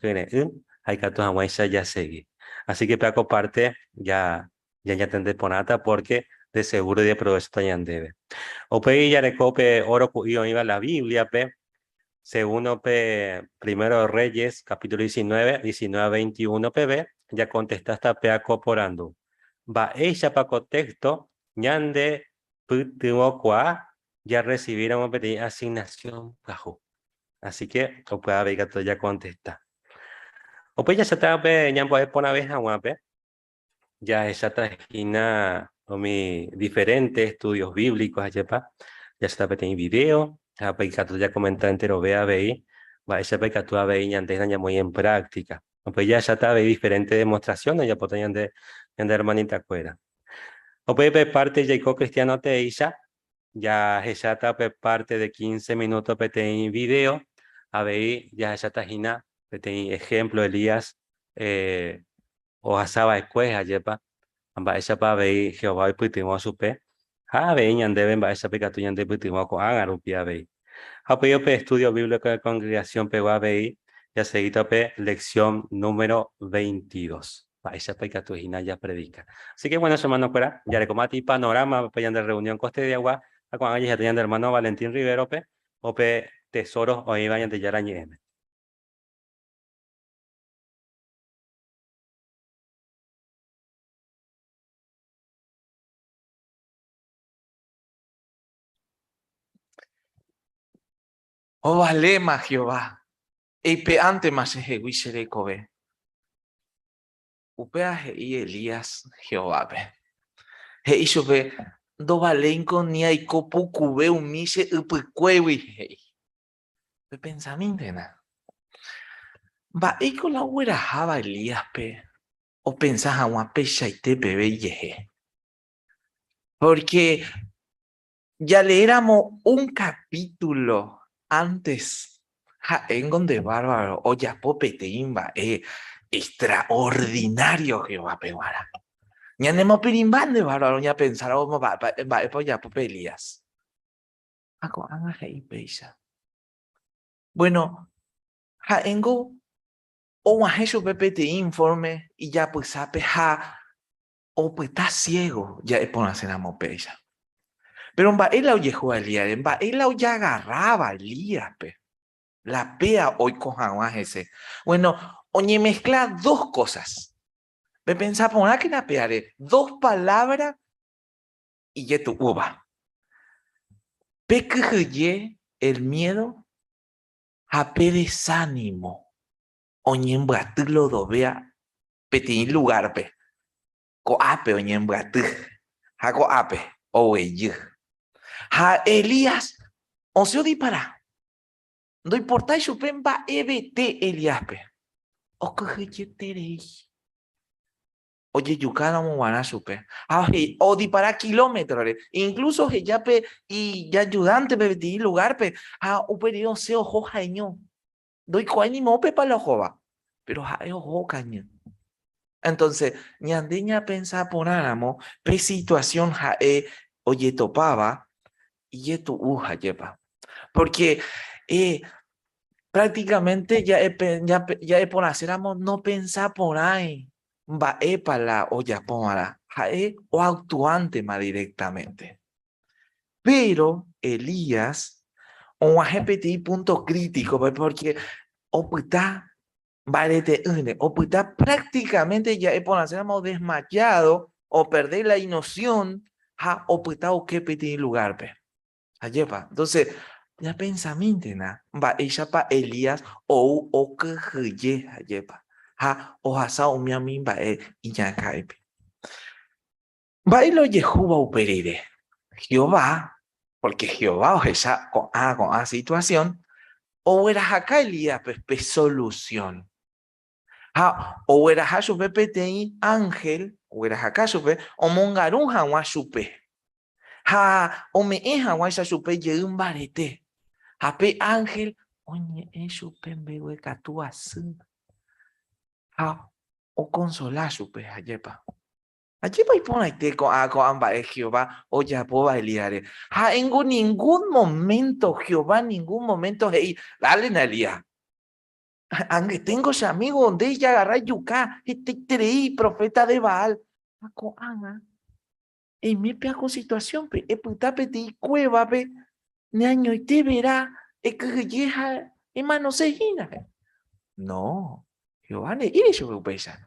kyre'ỹ ha ikatu hag̃uáicha jasegi. Así que péa ko parte ja ñañatende porãta porque de seguro ideprovechóta ñandéve. Upéi jareko pe óro ku'i oĩva la Biblia-pe, segundo pe Primero de Reyes, capítulo 19, 19 a 21 peve, jakontestáta péa ko porandu. Mba'éichapa ko texto ñande pytyvõkuaa jarrecibíramo peteĩ asignación pyahu? Así que upéva avei katu jakontesta. Upéi jacháta pe ñambo'e porãve hag̃uápe, jahecháta hína umi diferente estudios bíblicos ajépa, jahecháta peteĩ video ha upéi ikatu jakomenta enterove avei mba'éichapa ikatu avei ñande hína ñamoĩ en práctica. Upéi jahecháta avei diferente demostración ojapóta ñande ñande hermanitakuéra. Upéi pe parte jaiko cristiano teéicha jahecháta pe parte de 15 minuto peteĩ video, avei jahecháta hína peteĩ ejemplo Elías eh, ohasa va'ekue, ajépa, ha mba'éichapa avei Jehová oipytyvõ chupe, ha avei ñandéve mba'éichapa ikatu ñandepytyvõ ko'ág̃a rupi avei. Ha upéi upe Estudio Bíblico de Congregación pegua avei jasegíta upe lección número 22, mba'éichapa ikatu hína japredika. Así que bueno, che hermano-kuéra, jarekómati panorama upe ñande reunión kostediagua, ha ko'ág̃a jahecháta ñande hermano Valentín Rivero-pe, upe tesoro oĩva Ñandejára Ñe'ẽme. Ovaléma Jehová, eipe'ántema chehegui che rekove. Upéva he'i Elías Jehovápe. He'i chupe, Ndovaléinko ni aiko pukuve umi che ypykuégui, he'i. Pepensamíntena, mba'éiko la ogueraháva Elíaspe opensa hag̃ua peichaite peve ijehe? Pórke jaleéramo un kapítulo ántes, ha'éngo nde bárbaro ojapo peteĩ mba'e extraordinário Jehovápe g̃uarã. Ñanemopirĩmba nde bárbaro ñapensáramo mba'épa ojapo pe Elías. Ha ko'ág̃a he'i péicha. Bueno, ha'éngo og̃uahẽ chupe peteĩ informe ijapysápe ha opyta ciego ja'e porãséramo péicha. Péro mba'e la ojehúva Elíasre? Mba'e la ojagarráva Elíaspe? La péa oiko hag̃ua hese. Bueno, oñemezcla dos cosas. Pepensa porãkena péare, dos palabra ijetu'úva. Pe kyhyje, el miedo, ha pe desánimo oñembyaty lodovéa peteĩ lugárpe. Ko'ápe oñembyaty ha ko'ápe oguejy. Ha Elías osẽ odipara. Ndoiportái chupe mba'evete Elíaspe. Okyhyjeterei. ojejukáramo g̃uarã chupe. Ha odipara kilómetrore, incluso oheja pe ijajudántepe peteĩ lugárpe ha upe rire osẽ oho ha'eño. Ndoikuaái ni moõpepa la ohóva, péro ha'e oho okañy. Entonce, ñande ñapensa porãramo pe situación ha'e ojetopáva ijetu'u hajépa. Porque eh, prácticamente ja'e porãséramo nopensa porãi mba'épa la ojapóva'erã, ha'e oactuántema directamente. Péro Elías og̃uahẽ peteĩ punto crítico-pe porque opyta mbarete'ỹre, opyta prácticamente ja'e porãséramo desmayado, operde la inoción ha opyta oke peteĩ lugar-pe. Ajépa? Entonces, ñapensamíntena mba'éichapa Elías ou okyhyje, ajépa, ha ohasa umi umi mba'e iñakãipe. Mba'e la ojehúva upe rire? Jehová, porque Jehová ohecha ko'ã ko'ã situación, oguerahaka Elíaspe pe solución. Ha ogueraha chupe peteĩ ánhel, oguerahaka chupe omongaru hag̃ua chupe. Ha ome'ẽ hag̃uáicha chupe jey mbarete. Ha pe ánhel oñe'ẽ chupe mbeguekatu asy ha okonsola chupe, ajépa. Ajépa iporãite ko'ã ko'ã mba'e Jehová ojapóva Elíasre. Ha'éngo ningún moménto, Jehová ningún moménto he'i, Dálena Elías. Angeténgo che amigo, nde ijagarra ijuka hetaiterei profeta de Baal. Ha ko'ág̃a eime pe ako situación-pe, epyta peteĩ cueva-pe, neañoite vera, ekyhyje ha emanose hína. No, Jehová nde'íri chupe upéicha.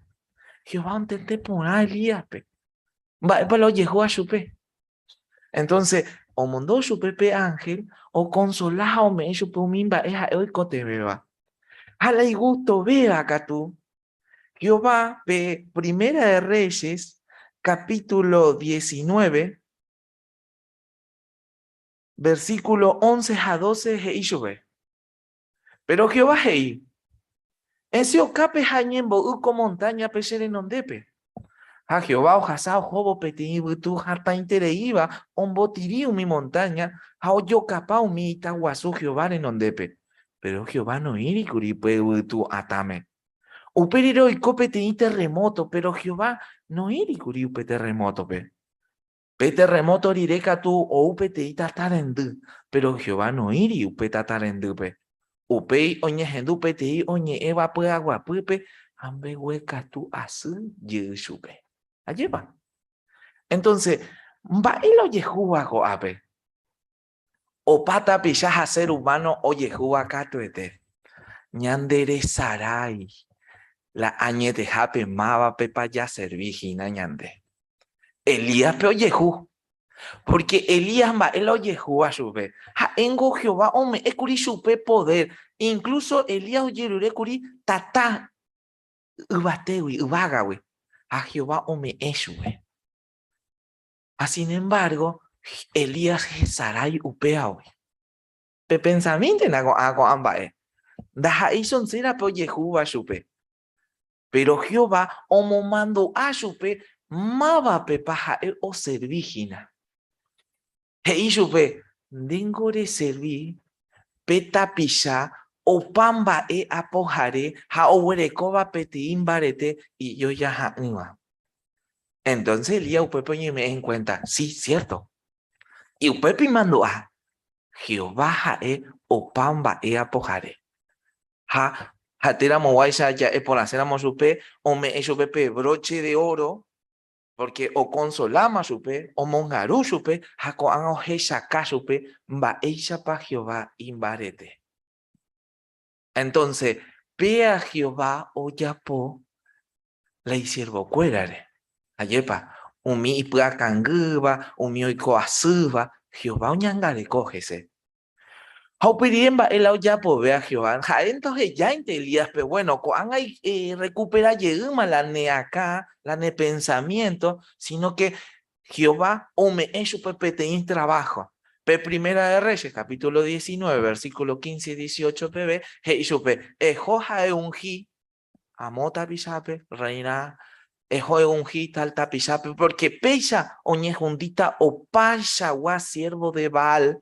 Jehová ontende porã Elíaspe. Mba'épa la ojehúva chupe? Entonces, omondo chupe pe ángel okonsola ha ome'ẽ chupe umi mba'e ha'e oikotevẽva. Ha la igustovéva katu, Jehová pe Primera de Reyes, capítulo 19, versículo 11 ha 12 he'i chupe. Pero Jehová he'i, Esẽ okápe ha eñembo'y ko montáñape che renondépe. Ha Jehová ohasa ohóvo peteĩ yvytu hatãitereíva ombotiri umi montáña ha ojokapa umi ita guasu Jehová renondépe. Péro Jehová noĩri kuri pe yvytu atãme. Upe rire oiko peteĩ terremóto, péro Jehová noĩri kuri upe terremótope. Pe terremóto rire katu ou peteĩ tata rendy, péro Jehová noĩri upe tata rendýpe. Upéi oñehendu peteĩ oñe'ẽva py'aguapýpe ha mbeguekatu asy jey chupe. Ajépa? Entonce, mba'e la ojehúva ko'ápe? Opa tapicha ha ser humano ojehúva katuete. Ñanderesarái la añetehápe mávapepa jaservi hína ñande. Elíaspe ojehu. Pórke Elías mba'e la ojehúva chupe. Ha'éngo Jehová ome'ẽ kuri chupe podér. Inklúso Elías ojerure kuri tata yvatégui, yvágagui. Ha Jehová ome'ẽ chupe. Ha sin embargo, Elías hesarái upévagui. Pepensamíntena ko'ã ko'ã mba'e. Ndaha'éi sonsérape ojehúva chupe. Péro Jehová omomandu'a chupe mávapepa ha'e oservi hína. He'i chupe, Ndéngo reservi pe tapicha opa mba'e apohare ha oguerekóva peteĩ mbarete ijojaha'ỹva. Entonces Elías upépe oñeme'ẽ en cuenta, sí, cierto. Y upépe imandu'a, Jehová ha'e opa mba'e apohare. Ha ha'eteramoguáicha ja'e porãséramo chupe, ome'ẽ chupe pe broche de oro, porque okonsoláma chupe, omongaru chupe ha ko'ág̃a ohechaka chupe mba'éichapa Jehová imbarete. Entonces, péa Jehová ojapo la isiervokuérare. Ajépa, umi ipy'akangýva, umi oiko asýva, Jehová oñangareko hese. Ha upe rire mba'e la ojapovéva Jehová? Ha'e ndohejáinte Elíaspe, bueno, ko'ág̃a errekupera jeýma la ne akã, la ne pensamiénto, síno ke Jehová ome'ẽ chupe peteĩ traváho. Pe Primera de Reyes, capítulo 19, versículo 15 y 18 peve, he'i chupe, Eho ha eunhi amo tapichápe, rreirã, eho eunhi tal tapichápe, pórke péicha oñehundíta opaichagua siérvo de Baal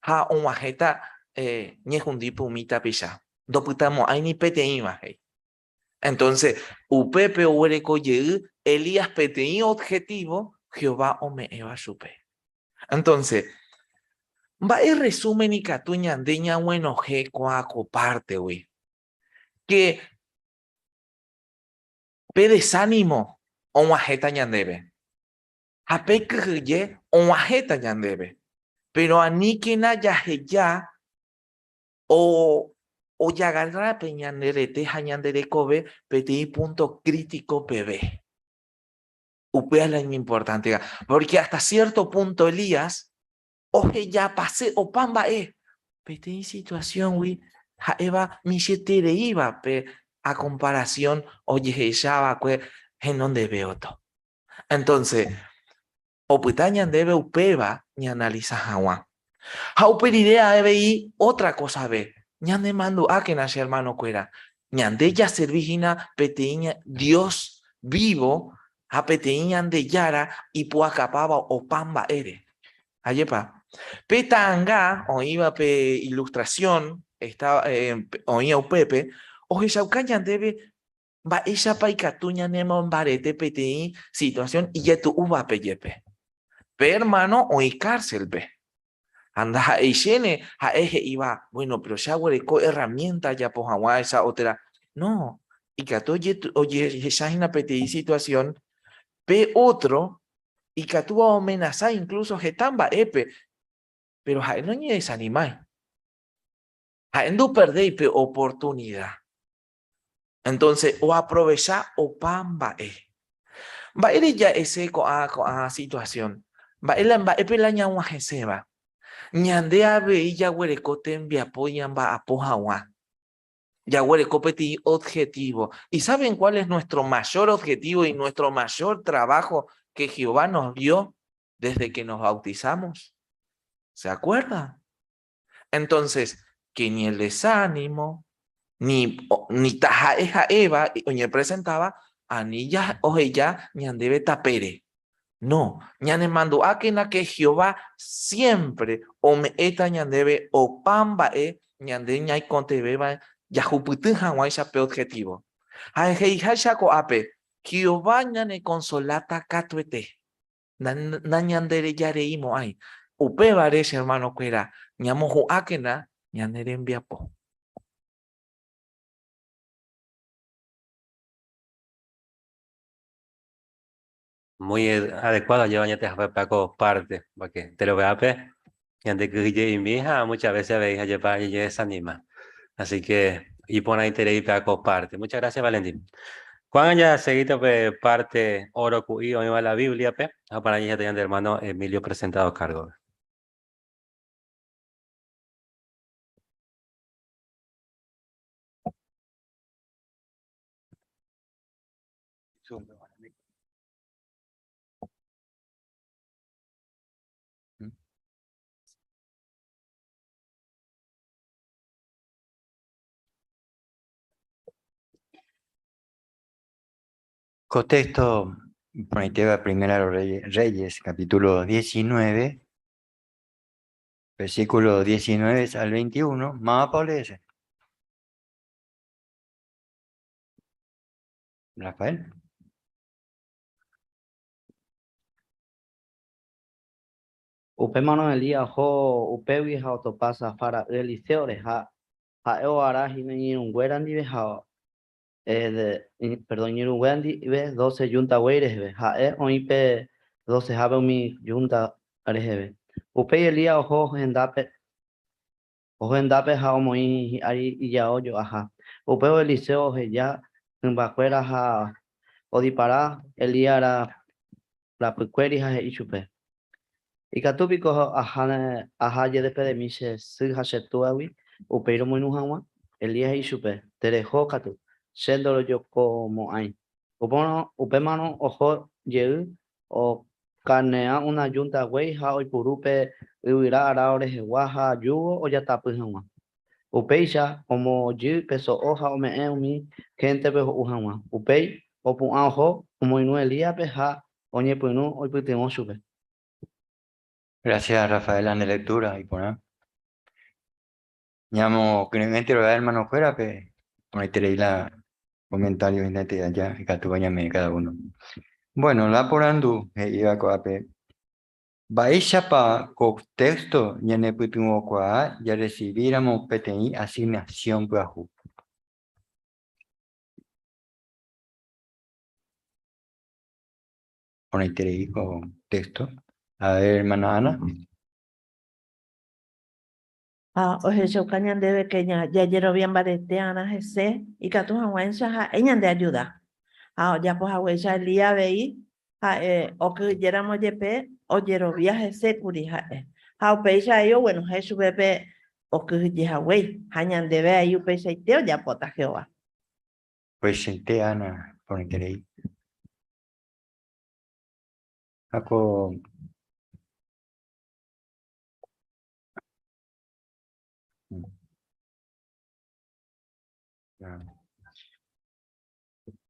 ha og̃uahẽta ñehundípe umi tapicha. Ndopytamo'ãi ni peteĩva, he'i. Entonces, upépe oguereko jey Elías peteĩ objetivo Jehová ome'ẽva chupe. Entonces, mba'e resumen ikatu ñande ñaguenohẽ ko'ã ko pártegui? Que pe desánimo og̃uahẽta ñandéve ha pe kyhyje og̃uahẽta ñandéve. Péro aníkena jaheja o ojagarra pe ñande rete ha ñande rekove peteĩ punto crítico peve. Upéva la iñimportanteva. Porque hasta cierto punto Elías ohejapase opa mba'e peteĩ situación-gui ha'éva michĩetereíva pe a comparación ojehecha va'ekue henondeve oto. Entonces, opyta ñandéve upéva ñaanalisa hag̃ua. Ha upe rire avei ótra kosave, ñanemandu'ákena che ermanokuéra, ñande jaservi hína peteĩ Dios vívo ha peteĩ Ñandejára ipu'akapáva opa mba'ére. Ajépa? Pe ta'anga oĩva pe ilustrasión oĩva upépe, ohechauka ñandéve Mba'éichapa ikatu ñanemombarete peteĩ situasión ijetu'úvape jepe? Pe ermáno oĩ kárselpe. Ha ndaha'eichéne ha'e he'íva, bueno, pero che aguereko herramienta ajapo hag̃ua esa o térã. No, ikatu ojehecha hína peteĩ situación pe otro ikatúva oamenasa incluso heta mba'épe, pero ha'e noñedesanimái. Ha'e ndoperdéi pe oportunida. Entonces, oaprovecha opa mba'e. Mba'ére ja'ese ko'ã ko'ã situación? Mba'e la mba'épe la ñag̃uahẽséva? Ñande avei jaguereko tembiapo ñamba'apo hag̃ua. Jaguereko peteĩ objetivo. ¿Y saben cuál es nuestro mayor objetivo y nuestro mayor trabajo que Jehová nos dio desde que nos bautizamos? ¿Se acuerdan? Entonces, que ni el desánimo, ni, ni taha'e ha'éva oñepresentaba, ani oheja ñandéve tapére. No, ñanemandu'ákena que Jehová siempre ome'ẽta ñandéve opa mba'e ñande ñaikotevẽva jahupyty hag̃uáicha pe objetivo. Ha he'iháicha ko'ápe, Jehová ñanekonsoláta katuete. Nañanderejareimo'ãi. Upévare, che hermano-kuéra, ñamohu'ãkena ñane rembiapo. Muy adecuado lleva añetehápe ko parte, porque te lo veape ñande kyhyje'imi ha muchas veces avei jajepa jajedesanima. Así que iporãiterei pe ko parte. Muchas gracias, Valentín. Ko'ág̃a jaseguíta pe parte oro ku'i oĩva la Biblia-pe, ha para ñande ñande hermano Emilio presentado cargo. Ko texto iporãitéva Primera de los Reyes, capítulo 19, versículo 19 al 21, mávapa oleese? Rafael. Upémarõ Elías oho upégui ha otopa Safat ra'y Eliséore, ha ha'e oara hína iñirũnguéra ndive ha perdón, iñirũnguéra ndive doce yunta guéi reheve, ha'e oĩ pe docehápe umi yunta reheve. Upéi Elías oho hendápe Oho hendápe ha omoĩ hi'ári ijao jo'aha. Upévo Eliseo oheja hymbakuéra ha odipara Elías rapykuéri ha he'i chupe, Ikatu piko aha ajedespedemi che sy ha che túagui upéi romoirũ hag̃ua? Elías he'i chupe, Tereho katu, che ndorojokomo'ãi. Upémarõ oho jey okarnea una yunta guéi ha oipuru pe yvyra arao rehegua ha júgo ojatapy hag̃ua. Upéicha ombojy pe so'o ha ome'ẽ umi héntepe ho'u hag̃ua. Upéi opu'ã oho omoirũ Elíaspe ha oñepyrũ oipytyvõ chupe. Gracias Rafaela nde lectura iporã. Ñamokyre'ỹ enterove hermanokuérape porãiterei la comentario hína aja ikatúva ñame'ẽ cada uno. Bueno, la porandu he'íva ko'ápe, Mba'éichapa ko texto ñanepytyvõkuaa jarecibíramo peteĩ asignación pyahu? Porãiterei ko texto. A ver, hermana Ana. Ha ohechauka ñandéve ke jajerovia mbarete arã hese ikatu hag̃uáicha ha'e ñandeajuda. Ha ojapo haguéicha Elías avei, ha'e okyhyjéramo jepe ojerovia hese kuri ha'e. Ha upéicha avei oguenohẽ chupe pe okyhyje haguéi, ha ñandéve avei upeichaite ojapóta Jehová. Upeichaite Ana, porãiterei. Ha ko.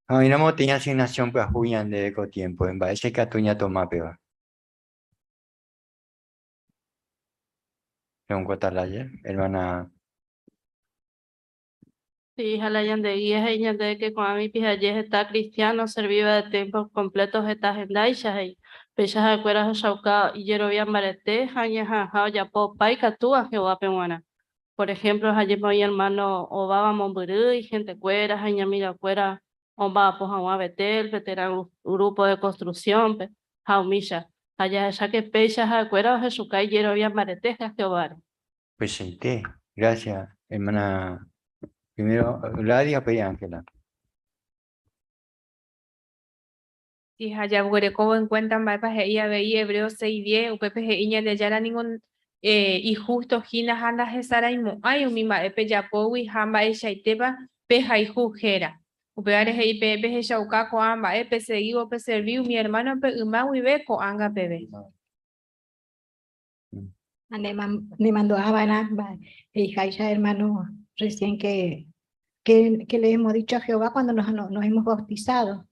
Ha oĩramo peteĩ asignación pyahu ñandéve ko tiémpope, mba'éicha ikatu ñatoma péva? Según Atalaya, hermana. Sí, ha la ñande guía he'i ñandéve que ko'ã mipihaje heta cristiano oservíva de tiempo completo heta hendáicha he'i. Péicha ha'ekuéra ohechauka ijerovia mbarete ha oñeha'ãha ojapo opa ikatúva Jehovápe g̃uarã. Por ehémplo, ha jepe oĩ ermáno ováva mombyry ihentekuéra ha iñamigakuéra omba'apo hag̃ua Betélpe térã grúpo de konstruksiónpe ha umícha. Ha jahecháke péicha ha'ekuéra ohechuka ijerovia mbarete ha Jehováre. Peichaite. Gracias, hermana. Primero Gladys ha upéi Ángela. Si ha jaguerekóvo en cuenta mba'épa he'i avei Hebreos 6:10, upépe he'i Ñandejára ningo ihústo hína ha ndahesaraimo'ãi umi mba'e pejapógui ha mba'eichaitépa pehayhu héra. Upévare he'i peẽ pehechauka ko'ã mba'e pesegívo peservi umi ermánope yma guive ko'ág̃a peve. Ha nemandu'a va'erã he'iháicha hermano recién que, que, que le hemos dicho a Jehová cuando nos, nos hemos bautizado.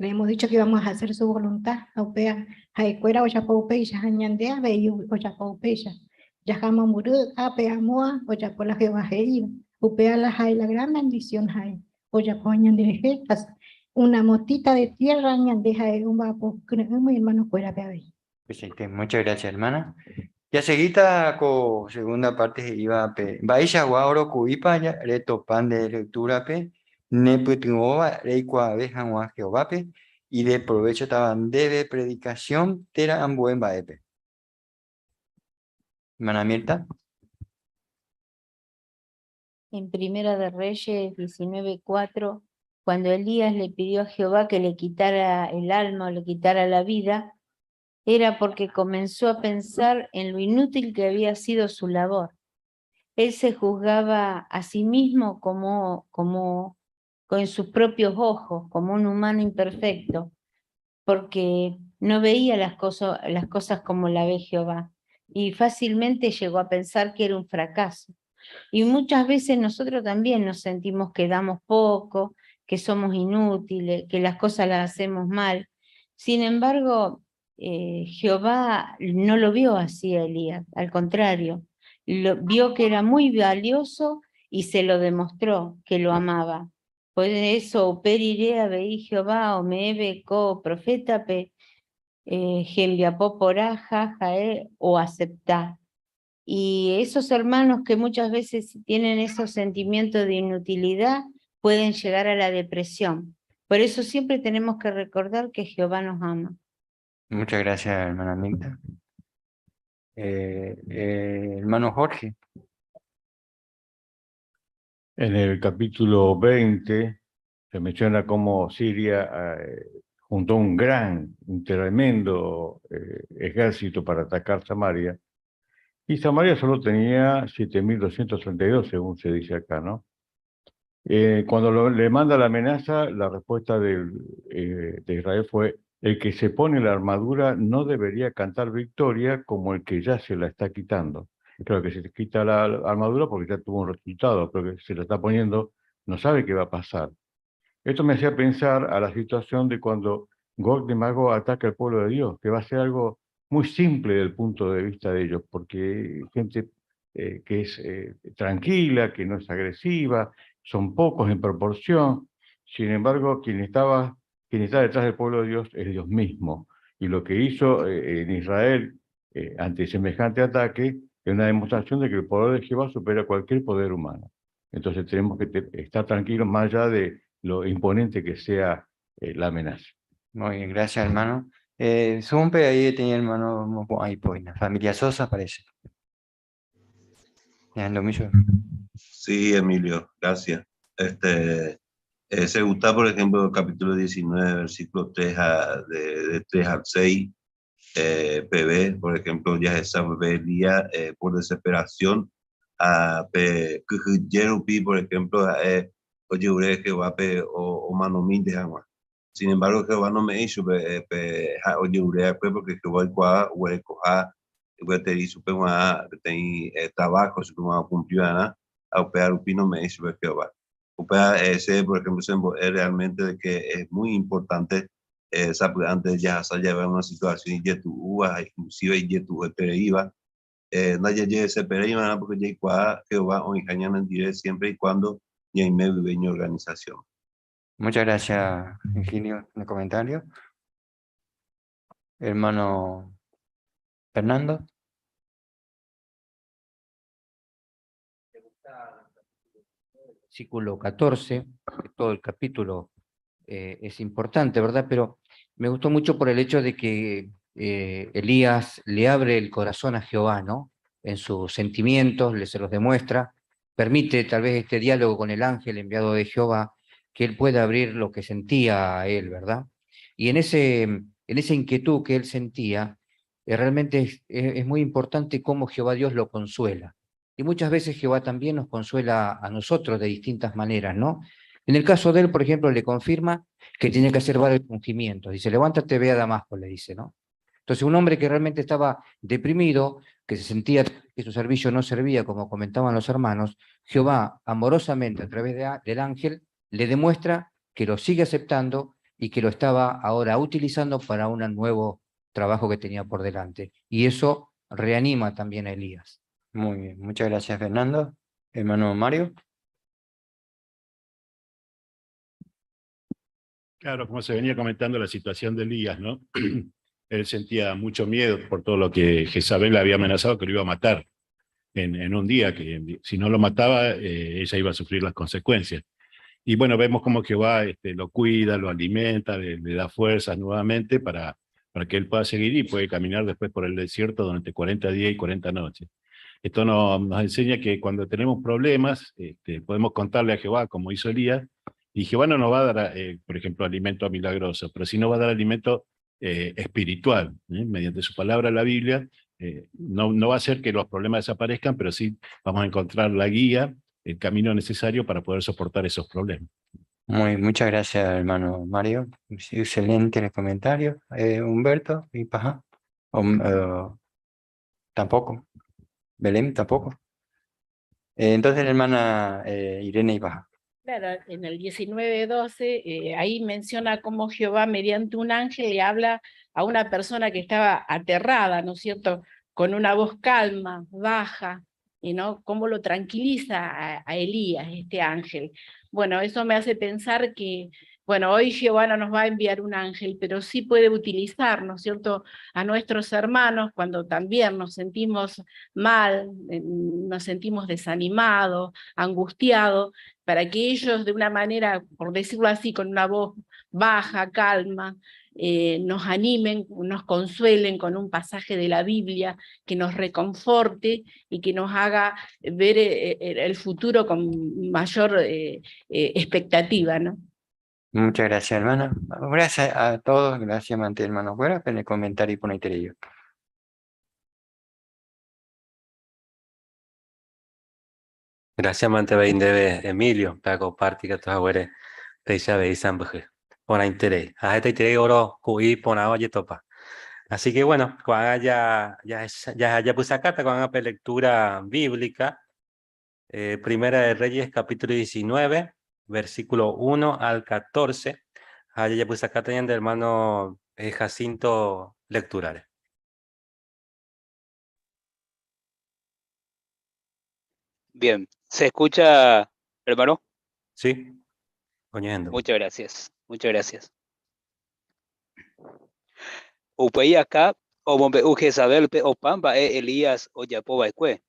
Le hemos dicho que íbamos a hacer su voluntad. Ha upéva ha'ekuéra ojapo upéicha ha ñande avei ojapo upéicha. Jaha mombyry ápe amóa ojapo la Jehová he'íva. Upéva la ha'e la gran bendición ha'e ojapo ñanderehe. Una motita de tierra ñande ha'e omba'apo kyre'ỹme hermano-kuérape avei. Peichaite, muchas gracias hermana. Jaseguíta ko segunda parte he'íva pe mba'eichagua oroku'ípa retopa nde lectura-pe nepytyvõva reikuaave hag̃ua Jehovápe ideprovéchotava ndéve predikasión térã ambue mba'épe. Hermana Mirta. En Primera de Reyes 19:4, cuando Elías le pidió a Jehová que le quitara el alma o le quitara la vida, era porque comenzó a pensar en lo inútil que había sido su labor. Él se juzgaba a sí mismo como, como con sus propios ojos, como un humano imperfecto, porque no veía las cosas, las cosas como la ve Jehová y fácilmente llegó a pensar que era un fracaso. Y muchas veces nosotros también nos sentimos que damos poco, que somos inútiles, que las cosas las hacemos mal. Sin embargo, eh, Jehová no lo vio así a Elías, al contrario, lo, vio que era muy valioso y se lo demostró que lo amaba. Por eso, periré veí Jehová, o me co profeta pe, eh, porá, jae, o aceptá. Y esos hermanos que muchas veces tienen esos sentimientos de inutilidad pueden llegar a la depresión. Por eso siempre tenemos que recordar que Jehová nos ama. Muchas gracias, hermana Mirta. Eh, eh, hermano Jorge. En el capítulo 20 se menciona cómo Siria eh, juntó un gran, un tremendo eh, ejército para atacar Samaria. Y Samaria solo tenía 7.232, según se dice acá, ¿no? Eh, cuando le manda la amenaza, la respuesta de Israel fue, el que se pone la armadura no debería cantar victoria como el que ya se la está quitando. Creo que se quita la armadura porque ya tuvo un resultado, pero que se la está poniendo no sabe qué va a pasar. Esto me hacía pensar a la situación de cuando Gog de Magog ataca al pueblo de Dios, que va a ser algo muy simple desde el punto de vista de ellos, porque gente eh, que es eh, tranquila, que no es agresiva, son pocos en proporción. Sin embargo, quien, estaba, quien está detrás del pueblo de Dios es Dios mismo. Y lo que hizo eh, en Israel ante semejante ataque es una demostración de que el poder de Jehová supera cualquier poder humano. Entonces tenemos que estar tranquilos más allá de lo imponente que sea eh, la amenaza. Muy bien, gracias hermano. Eh, Zumpe, ahí tenía hermano, ahí pues, la familia Sosa parece. Sí, Emilio, gracias. Este, eh, se gusta, por ejemplo, el capítulo 19, versículo 3 a, de, de 3 al 6, eh, PB, por ejemplo, ya esa día eh, por desesperación, a P, por ejemplo, eh, oye, Jehová pe, o, o manomín de agua. Sin embargo, Jehová no me hizo, pe, pe, oye, porque Jehová igual, huecoja, gueteri supe ma peteĩ eh, trabajo supe ma cumplió a upéa rupi no me hizo Jehová. Upéa ese, por ejemplo, se es realmente de que es muy importante eh, antes ya se una situación ijetu'úva, inclusive ijetu'uetereíva, eh, ndajajedeseperéiva'erã porque jaikuaa Jehová oĩha ñanendive siempre y cuando ñaime guive iñorganización. Muchas gracias, Eugenio, en el comentario. Hermano Fernando. Versículo 14, todo el capítulo es importante, ¿verdad? Pero me gustó mucho por el hecho de que Elías le abre el corazón a Jehová, ¿no? En sus sentimientos, le se los demuestra, permite tal vez este diálogo con el ángel enviado de Jehová, que él pueda abrir lo que sentía a él, ¿verdad? Y en esa inquietud que él sentía, realmente es muy importante cómo Jehová Dios lo consuela. Y muchas veces Jehová también nos consuela a nosotros de distintas maneras, ¿no? En el caso de él, por ejemplo, le confirma que tiene que hacer varios ungimientos. Dice, levántate, ve a Damasco, le dice, ¿no? Entonces, un hombre que realmente estaba deprimido, que se sentía que su servicio no servía, como comentaban los hermanos, Jehová amorosamente, a través del ángel, le demuestra que lo sigue aceptando y que lo estaba ahora utilizando para un nuevo trabajo que tenía por delante. Y eso reanima también a Elías. Muy bien, muchas gracias, Fernando. Hermano Mario. Claro, como se venía comentando la situación de Elías, ¿no? Él sentía mucho miedo por todo lo que Jezabel le había amenazado que lo iba a matar en un día, que si no lo mataba, ella iba a sufrir las consecuencias. Y bueno, vemos cómo Jehová lo cuida, lo alimenta, le da fuerzas nuevamente para que él pueda seguir y puede caminar después por el desierto durante 40 días y 40 noches. Esto nos enseña que cuando tenemos problemas, podemos contarle a Jehová, como hizo Elías, y Jehová no nos va a dar, por ejemplo, alimento milagroso, pero sí nos va a dar alimento espiritual, mediante su palabra, la Biblia. No va a hacer que los problemas desaparezcan, pero sí vamos a encontrar la guía, el camino necesario para poder soportar esos problemas. Muchas gracias, hermano Mario. Excelente el comentario. Humberto y Paja. Tampoco. Belén tampoco. Entonces, la hermana Irene Ibaja. Claro, en el 19:12, ahí menciona cómo Jehová mediante un ángel le habla a una persona que estaba aterrada, ¿no es cierto?, con una voz calma, baja, y ¿no?, cómo lo tranquiliza a Elías, este ángel. Bueno, eso me hace pensar que, bueno, hoy Jehová no nos va a enviar un ángel, pero sí puede utilizar, ¿no es cierto?, a nuestros hermanos cuando también nos sentimos mal, nos sentimos desanimados, angustiados, para que ellos de una manera, por decirlo así, con una voz baja, calma, nos animen, nos consuelen con un pasaje de la Biblia que nos reconforte y que nos haga ver el futuro con mayor expectativa, ¿no? Muchas gracias, hermana. Gracias a todos. Gracias, mante, hermano Cuera, por el comentario y por el. Gracias, mante, beindebe, Emilio, para compartir que todos agüere, peisa, beisa, mbeje. Por interés. A este interés oro, cuí, ponado, topa. Así que bueno, cuando ya puse acá, cuando haga lectura bíblica, Primera de Reyes, capítulo 19, versículo 1 al 14. Allá ya puse acá teniendo hermano Jacinto lecturare. Bien, ¿se escucha, hermano? Sí, coñendo. Muchas gracias, muchas gracias. Upei acá, omombe'u Jezabelpe opa mba'e Elías ojapova'ekue,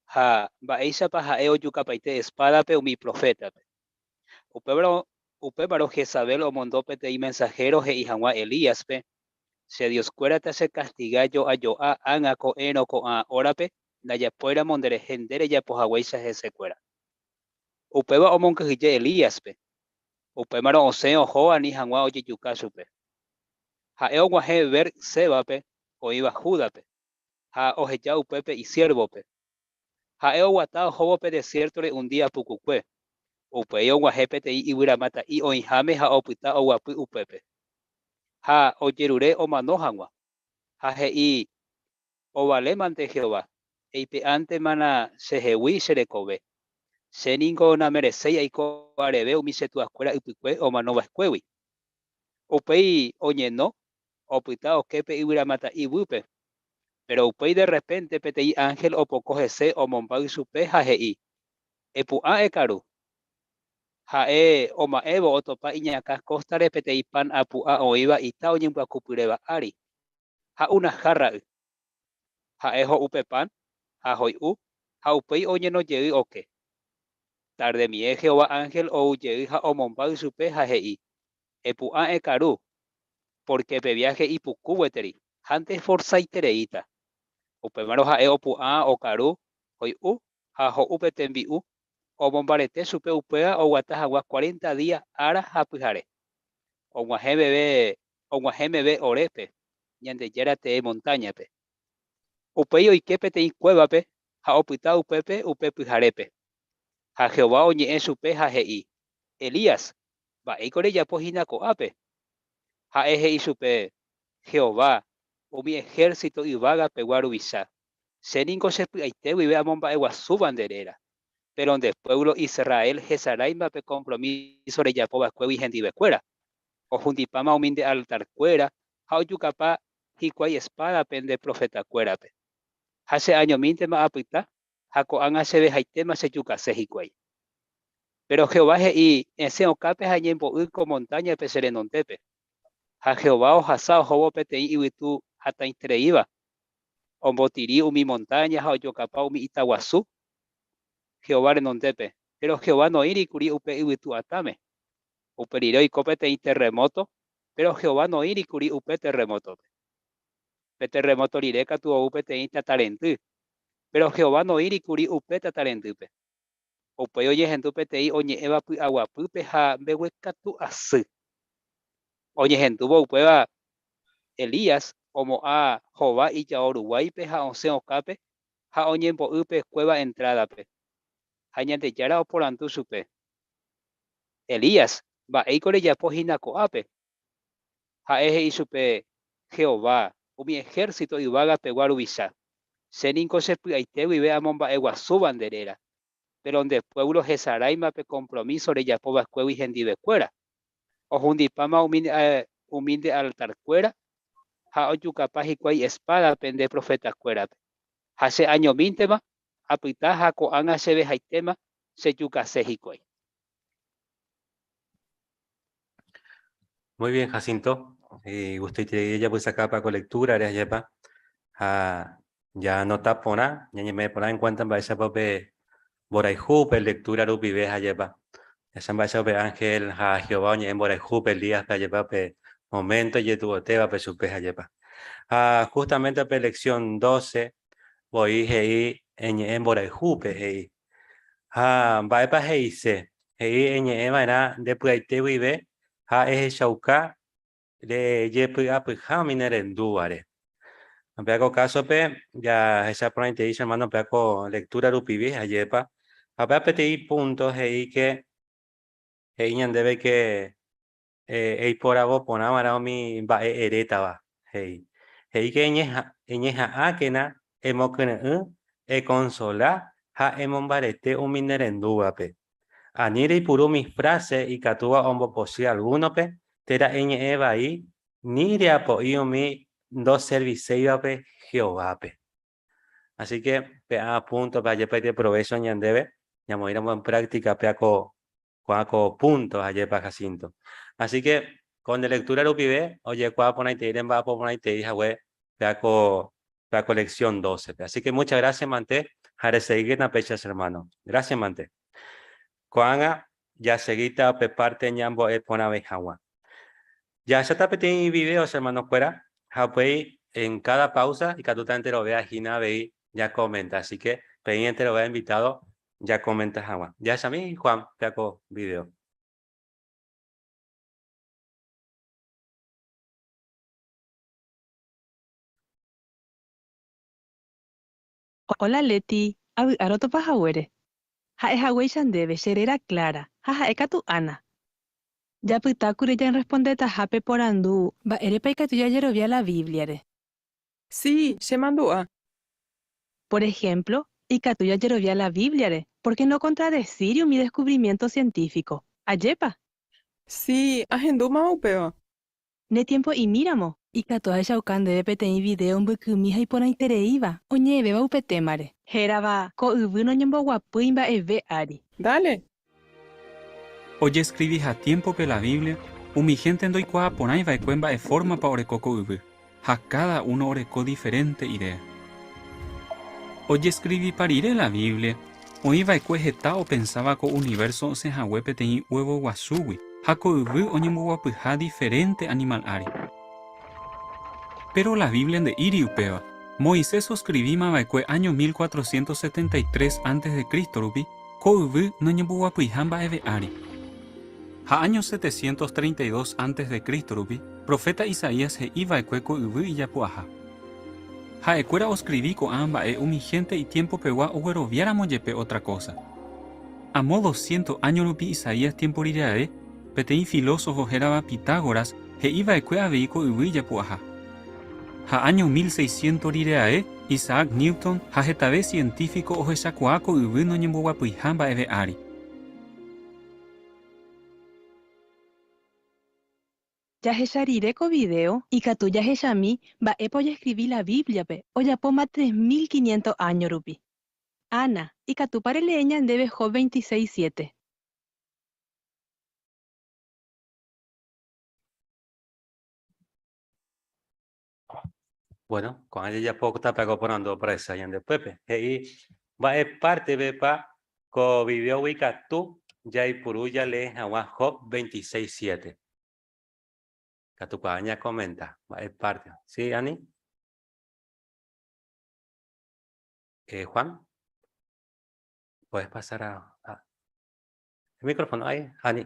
ha mba'éichapa ha'e ojukapaite espádape umi profétape. Upévaro Jezabel omondo peteĩ mensajero he'i hag̃ua Elíaspe, che dioskuérata checastiga jo'a ág̃a ko'ẽrõ ko'ã hórape ndajapóiramo nderehe nde rejapohaguéicha hesekuéra. Upéva omonkyhyje Elíaspe. Upémarõ osẽ oho ani hag̃ua ojejuka chupe. Ha'e og̃uahẽ Beer-sebape oĩva Júdape, ha oheja upépe isiervope. Ha'e oguata ohóvo pe desiértore un día pukukue. Upéi og̃uahẽ peteĩ yvyramata'i oĩháme ha opyta oguapy upépe. Ha ojerure omano hag̃ua. Ha he'i ovalémante Jehová, eipe'ántemana chehegui cherekove. Che ningo namereséi aiko areve umi che tuakuéra ypykue omanova'ekuégui. Upéi oñeno, opyta oke pe yvyramata'i guýpe. Pero upéi de repente peteĩ ángel opoko hese omombáy chupe ha he'i, epu'ã ekaru. Ha'e oma'ẽvo otopa iñakã kóstare peteĩ pan apu'a oĩva ita oñembyakupyréva ári. Ha'úna járra y. Ha'e ho'u pe pan ha hoy'u ha upéi oñeno jey oke. Tardemie Jehová ánhel ou jey ha omombáy chupe ha he'i, Epu'ã ekaru, pórke pe viáhe ipuku gueteri ha ndeforsaitereíta. Upémarõ ha'e opu'ã okaru, hoy'u ha ho'u pe tembi'u, omombarete chupe upéva oguata hag̃ua cuarenta día ára ha pyhare. Og̃uahẽ meve og̃uahẽ meve Horépe, Ñandejára tee montáñape. Upéi oike peteĩ kuévape ha opyta upépe upe pyharépe. Ha Jehová oñe'ẽ chupe ha he'i, Elías, mba'éiko rejapo hína ko'ápe? Ha'e he'i chupe, Jehová, umi ehérsito yvága pegua ruvicha, che ningo che py'aite guive amomba'eguasúva nde réra. Péro nde puévlo Israel hesaráima pe kompromíso rejapo va'ekuégui hendivekuéra. Ohundipáma umi nde altarkuéra ha ojukapa hikuái espádape nde profetakuérape. Ha che añomíntema apyta, ha ko'ág̃a chevehaitéma chejukase hikuái. Péro Jehová he'i, Esẽ okápe ha eñembo'y ko montáñape che renondépe. Ha Jehová ohasa ohóvo peteĩ yvytu hatãitereíva, ombotiri umi montáña ha ojokapa umi ita guasu Jehová renondépe. Péro Jehová noĩri kuri upe yvytu atãme. Upe rire oiko peteĩ terremóto, péro Jehová noĩri kuri upe terremótope. Pe terremóto rire katu ou peteĩ tatarendy, péro Jehová noĩri kuri upe tatarendýpe. Upéi oñehendu peteĩ oñe'ẽva py'aguapýpe ha mbeguekatu asy. Oñehendúvo upéva, Elías omo'ã hova ijao ruguáipe ha osẽ okápe ha oñembo'y pe kuéva entrádape. Ha Ñandejára oporandu chupe, Elías, mba'éiko rejapo hína ko'ápe? Ha'e he'i chupe, Jehová, umi ehérsito yvága pegua ruvicha, che ningo che py'aite guive amomba'eguasúva nde réra, péro nde puévlo hesaráima pe kompromíso rejapo va'ekuégui hendivekuéra. Ohundipáma umi nde altarkuéra ha ojukapa hikuái espádape nde profetakuérape. Ha che añomíntema apyta ha ko'ág̃a chevehaitéma chejukase hikuái. Muy bien, Jacinto. Gustoiterei ejapysakapa ko lectura rehayépa ha ja anota porã, ñañeme'ẽ porã en cuenta mba'éichapa pe mborayhu pe lectura rupive hajépa. Jahecha mba'éichapa pe ángel ha Jehová oñe'ẽ mborayhúpe Elíaspe hajépa pe momento ijetu'uetévape chupe hajépa. Ha justamente pe lección 12 voi he'i eñe'ẽ mborayhúpe he'i. Ha mba'épa he'ise? He'i eñe'ẽ va'erã nde py'aite guive ha ehechauka rejepy'apyha umi ne rendúvare. Péa ko kásope jahecha porãitei che hermano péa ko lectura rupive ajépa ha péa peteĩ punto he'i ke he'i ñandéve ke eiporavo porã va'erã umi mba'e erétava, he'i. He'i ke eñeha'ãkena emokyre'ỹ, ekonsola ha emombarete umi nerendúvape. Ani reipuru umi fráse ikatúva ombopochy algúnope térã eñe'ẽ vai ni reapo'i umi ndoserviséivape Jehovápe. Así que pe'a púntope ajépa ideprovécho ñandéve ñamoĩramo en práctica péa ko ko'ã ko punto ajépa Jacinto. Así que ko nde lectura rupive ojekuaa porãitei remba'apo porãitei hague péa ko péa ko lección 12-pe. Así que muchas gracias mante ha resegíkena péicha che hermano. Gracias mante. Ko'ág̃a jasegíta pe parte ñambo'e porãve hag̃ua. Jahecháta peteĩ video che hermano-kuéra ha upéi en cada pausa ikatúta enterovea hína avei ñakomenta. Así que peĩ enterovea invitado jakomenta hag̃ua. Jahechami Juan péa ko video. Hola Leti, avy'a rotopa haguére. Ha'e haguéicha ndéve, che réra Clara, ha ha'e katu Ana. Japytákuri jainrespondetaha pe porandu. Mba'érepa ikatu jajerovia la Bíbliare? Si, chemandu'a. Por ehémplo, ikatu jajerovia la Bíbliare pórke nokontradesíri umi deskuvrimiénto sientífiko. Ajépa? Si, ahendúmava upéva. Ne tiempo'imíramo, ikatu ahechauka ndéve peteĩ vidéo mbykymi ha iporãitereíva oñe'ẽvéva upe témare. Hérava Ko yvy noñemboguapýi mba'eve ári. Dale! Ojeskriviha tiémpope la Biblia, umi hénte ndoikuaaporãi va'ekue mba'e fórmapa oreko ko yvy. ha káda uno oreko diferénte idéa. Ojeskrivipa rire la Biblia, oĩ va'ekue heta opensáva ko univérso osẽ hague peteĩ huévo guasúgui ha ko yvy oñemboguapyha diferénte animál ári. Péro la Biblia nde'íri upéva. Moisés oskrivíma va'ekue áño 1473 ántes de Cristo rupi, ko yvy noñemboguapyiha mba'eve ári. Ha áño 732 ántes de Cristo rupi, proféta Isaías he'i va'ekue ko yvy ijapu'aha. Ha'ekuéra oskrivi ko'ã mba'e umi hénte itiempopegua ogueroviáramo jepe ótra kósa. Amo dosciento áño rupi Isaías tiémpo rire ae, peteĩ filósofo hérava Pitágoras he'i va'ekue avei ko yvy ijapu'aha. Ha áño 1600 rire ae, Isaac Newton ha hetave sientífiko ohechakuaa ko yvy noñemboguapyiha mba'eve ári. Jahecha rire ko vidéo, ikatu jahechami mba'épa ojeskrivi la Bíbliape ojapóma 3500 áño rupi. Ana, ikatúpa relee ñandéve Job 26, siete? Bueno, ko'ã jajapo tape porandu oparesa ñande upépe. He'i mba'e pártepepa ko videogui katu jaipuru jalee hag̃ua Job 26:7. Katu ko'ã ñakomenta mba'e párte. Sí, Ani? Juan, puedes pasar a, a el micrófono ahí, Ani.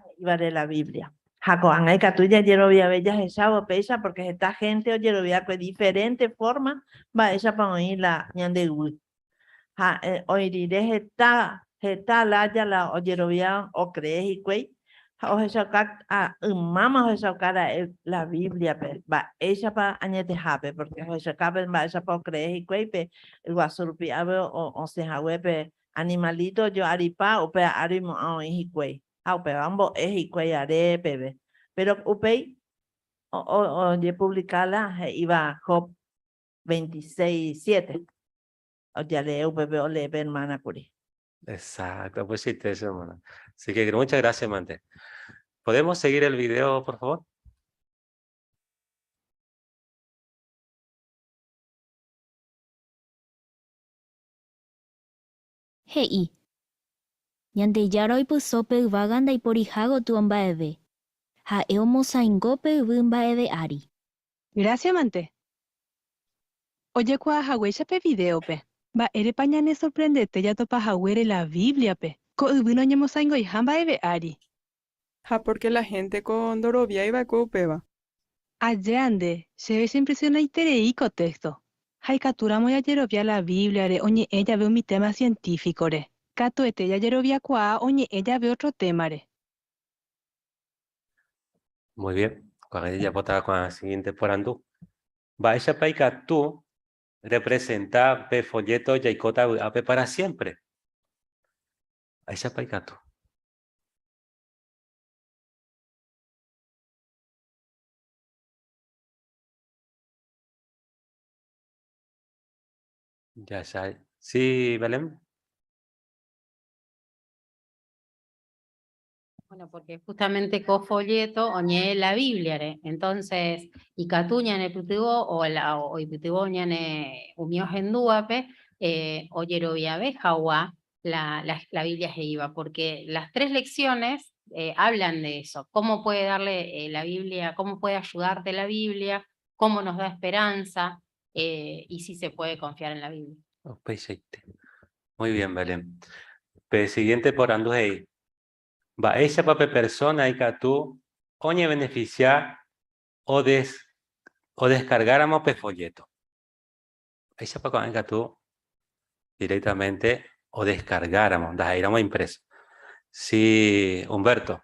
He'ívare la Biblia. Ha ko'ág̃a ikatu jajeroviave jahechávo péicha pórke heta hénte ojeroviakue diferénte fórma mba'éichapa oĩ la ñande yvy. Ha oĩ rire heta, heta lája la ojerovia okree hikuái ha ohechauka ymáma ohechauka ra'e la Bíbliape mba'éichapa añetehápe, pórke ohechauka pe mba'éichapa okree hikuái pe yguasu rupi ave osẽ hague pe animalíto ojo'aripa upe ári oimo'ã oĩ hikuái ha upéva ombo'e hikuái are peve. Péro upéi ojepublika la he'íva Job 26, 7. Ojalee upépe olee pe hermana kuri. Exacto, pues sí, te hermana. Así que muchas gracias, Mante. ¿Podemos seguir el video, por favor? He'i, Ñandejára oipyso pe yvága ndaiporiha gotyo mba'eve, ha'e omosãingo pe yvy mba'eve ári. Gracias mante. Ojekuaa haguéicha pe vidéope, mba'érepa ñanesorprendete jatopa haguére la Bíbliape ko yvy noñemosãingoiha mba'eve ári? Ha pórke la hénte ko ndoroviái va'ekue upéva. Ajéa nde, chéve chempresionaiterei ko téxto. Ha ikatúramo jajerovia la Bíbliare oñe'ẽ jave umi téma sientífikore, katuete jajeroviakuaa oñe'ẽ jave ótro témare. Muy bien. Ko'ág̃a jajapóta ko'ã siguiente porandu. Mba'éichapa ikatu representa pe folleto Jaikóta vy'ápe para siempre? Mba'éichapa ikatu? Ya, ya. Sí, Belén. Bueno, porque justamente ko folleto oñe'ẽ la Bíbliare, entonces ikatu ñanepytyvõ o la oipytyvõ ñane umi ohendúvape eh, ojeroviave hag̃ua la, la, la Biblia he'íva, porque las tres lecciones eh, hablan de eso, cómo puede darle eh, la Biblia, cómo puede ayudarte la Biblia, cómo nos da esperanza eh, y si se puede confiar en la Biblia. Upeichaite. Muy bien, Belén. Pe siguiente porandu he'i, Mba'éichapa pe persóna ikatu oñevenefisia odeskargáramo pe folléto? Mba'éichapa ko'ág̃a ikatu directamente odeskargáramo, ndaha'éiramo impreso? Sí, Humberto.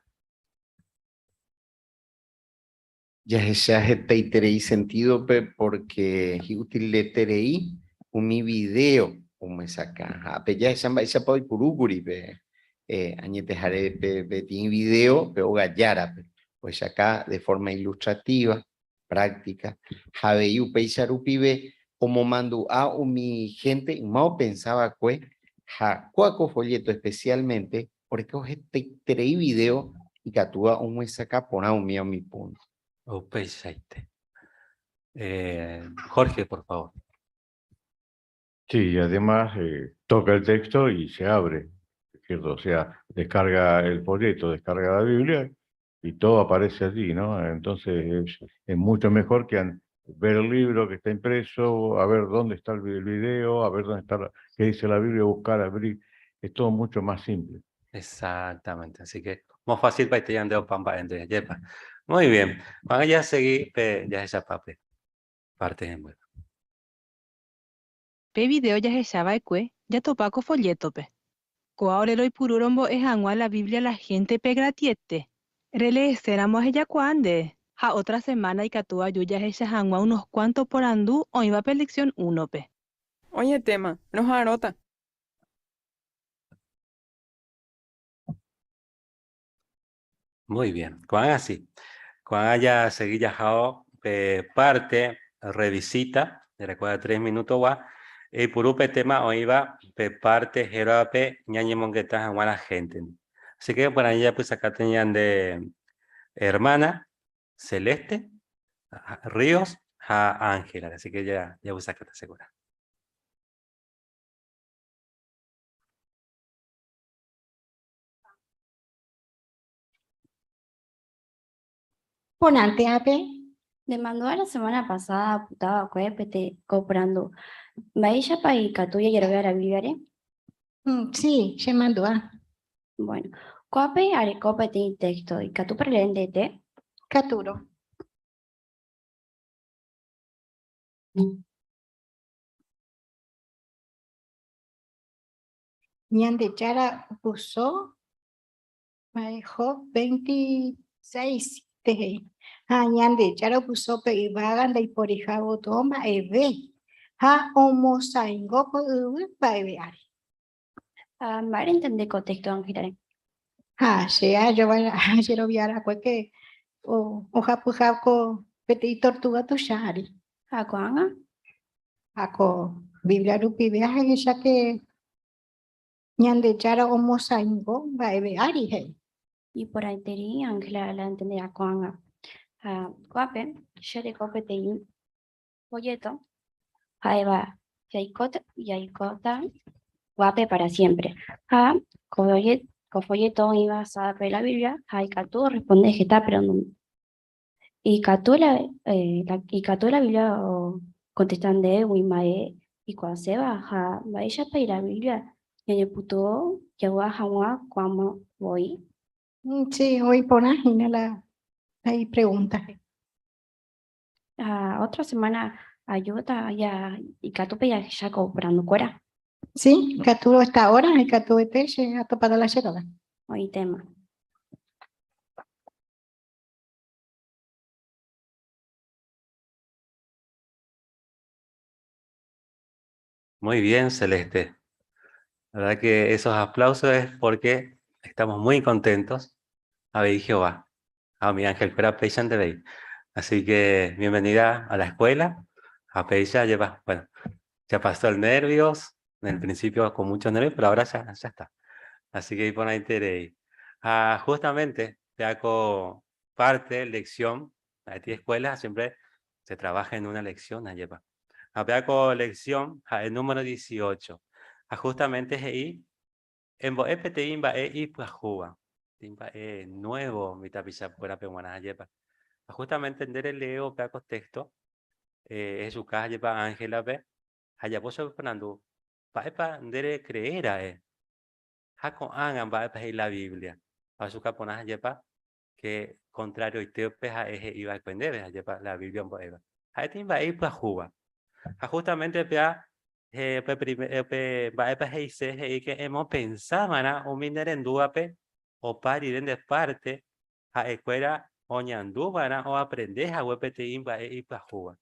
Jahecha hetaiterei sentido-pe porque hi'utileterei umi video omyesakã ha pe jahecha mba'éichapa oipurúkuri pe añeteháre pe peteĩ video pe óga járape ohechaka de forma ilustrativa, práctica ha avei upéicha rupive Omomandu'a umi hénte yma opensa va'ekue ha kóa ko folléto espesiálmente oreko hetaiterei vidéo ikatúva omyesakã porã umíva umi púnto. Upeichaite. Jorge, por favor. Sí, y además toca el texto y se abre, ¿cierto? O sea, descarga el folleto, descarga la Biblia y todo aparece allí, ¿no? Entonces es mucho mejor que ver el libro que está impreso, a ver dónde está el video, a ver dónde está, qué dice la Biblia, buscar, abrir, es todo mucho más simple. Exactamente, así que más fácil para que te pampa entre yepa. Muy bien, van a ya seguir, ya esa pape, parte en web. Pe video jahecha va'ekue jatopa ko follétope. Kóa ore roipuru rombo'e hag̃ua la Biblia la héntepe gratiete. Releeséramo ahejakuaa nde, ha ótra semána ikatu aju jahecha hag̃ua unos kuánto porandu oĩva pe leksión únope. Oñetéma, roha'arõta. Muy bien. Ko'ág̃a si. Ko'ág̃a jasegi jahao pe parte revisita, rekuéra 3 minutogua, eipuru pe tema oĩva pe parte hérovape ñañemongeta hag̃ua la héntendi. Así que guarani japysakáta ñande hermana Celeste Ríos ha Ángela. Así que ya japysakáta segura. Porãnte ápe. Ne mandu'a la semana pasada aputa va'ekue pete ko porandu, Mba'éichapa ikatu jajerovia la Bíbliare? Sí, che mandu'a. Bueno, ko'ápe areko peteĩ texto, ikatúpa relee ndete? Katúrõ. Ñandejára opuso mba'e Job 26 he'i, ha Ñandejára opuso pe yvága ndaiporiha gotyo mba'eve, ha omosaingo ko yvy mba'eve ári. Ha mba'e rentende ko texto Ángela-re? Ha che ajeroviarakue ke ohapyha ko peteĩ tortuga tuicha ári. Ha ko'ág̃a? Ha ko Biblia rupive ahecha ke Ñandejára omosaingo mba'eve ári he'i. Iporãiterei Ángela la entenderá ko'ág̃a. Ha ko'ápe che reko peteĩ folleto ha'éva Jaikóta, jaikóta guápe para siempre. Ha ko folleto oĩva sápe la Biblia ha ikatu orresponde heta porandu. Ikatu la, ikatu la Biblia okontesta ndéve umi mba'e ikuaaséva ha mba'éichapa la Biblia ñañepytyvõ javy'a hag̃ua ko'ág̃a voi. Sí, oĩ porã hína la ipregunta. Ha otra semana ajúta ja ikatúpe jahecha ko porandukuéra. Sí, ikatu esta hora, ikatuete che atopáta la che róga. Oĩ tema. Muy bien, Celeste. La verdad que esos aplausos es porque estamos muy contentos a ver Jehová, a mi ángel fuera Peixan de Bey. Así que bienvenida a la escuela. A Peixa lleva, bueno, ya pasó el nervios, en el principio con muchos nervios, pero ahora ya, ya está. Así que por ahí te Ah, justamente, te hago parte, lección, a ti escuela siempre se trabaja en una lección, lleva. A lección, el número 18. A justamente ahí, en mba'e mba'e ipyahúva. Mba'e nuevo, mi tapicha fuera pe lleva. Justamente nde leo pe texto, Jesucristo lleva Ángela pe, jajapo chupe porandu, mba'épa nde recreera'e ha ko'ág̃a mba'épa he'i la Biblia. Ahechuka porã ajépa ke contrarioitépe ha'e he'iva'ekue ndéve ajépa la Biblia ombo'éva. Ha'éta imba'e ipyahúva. Ha justamente péa pe mba'épa he'ise he'i ke emopensava'erã umi nerendúvape opa rire nde parte ha'ekuéra oñanduva'erã oaprende hague peteĩ mba'e ipyahúva.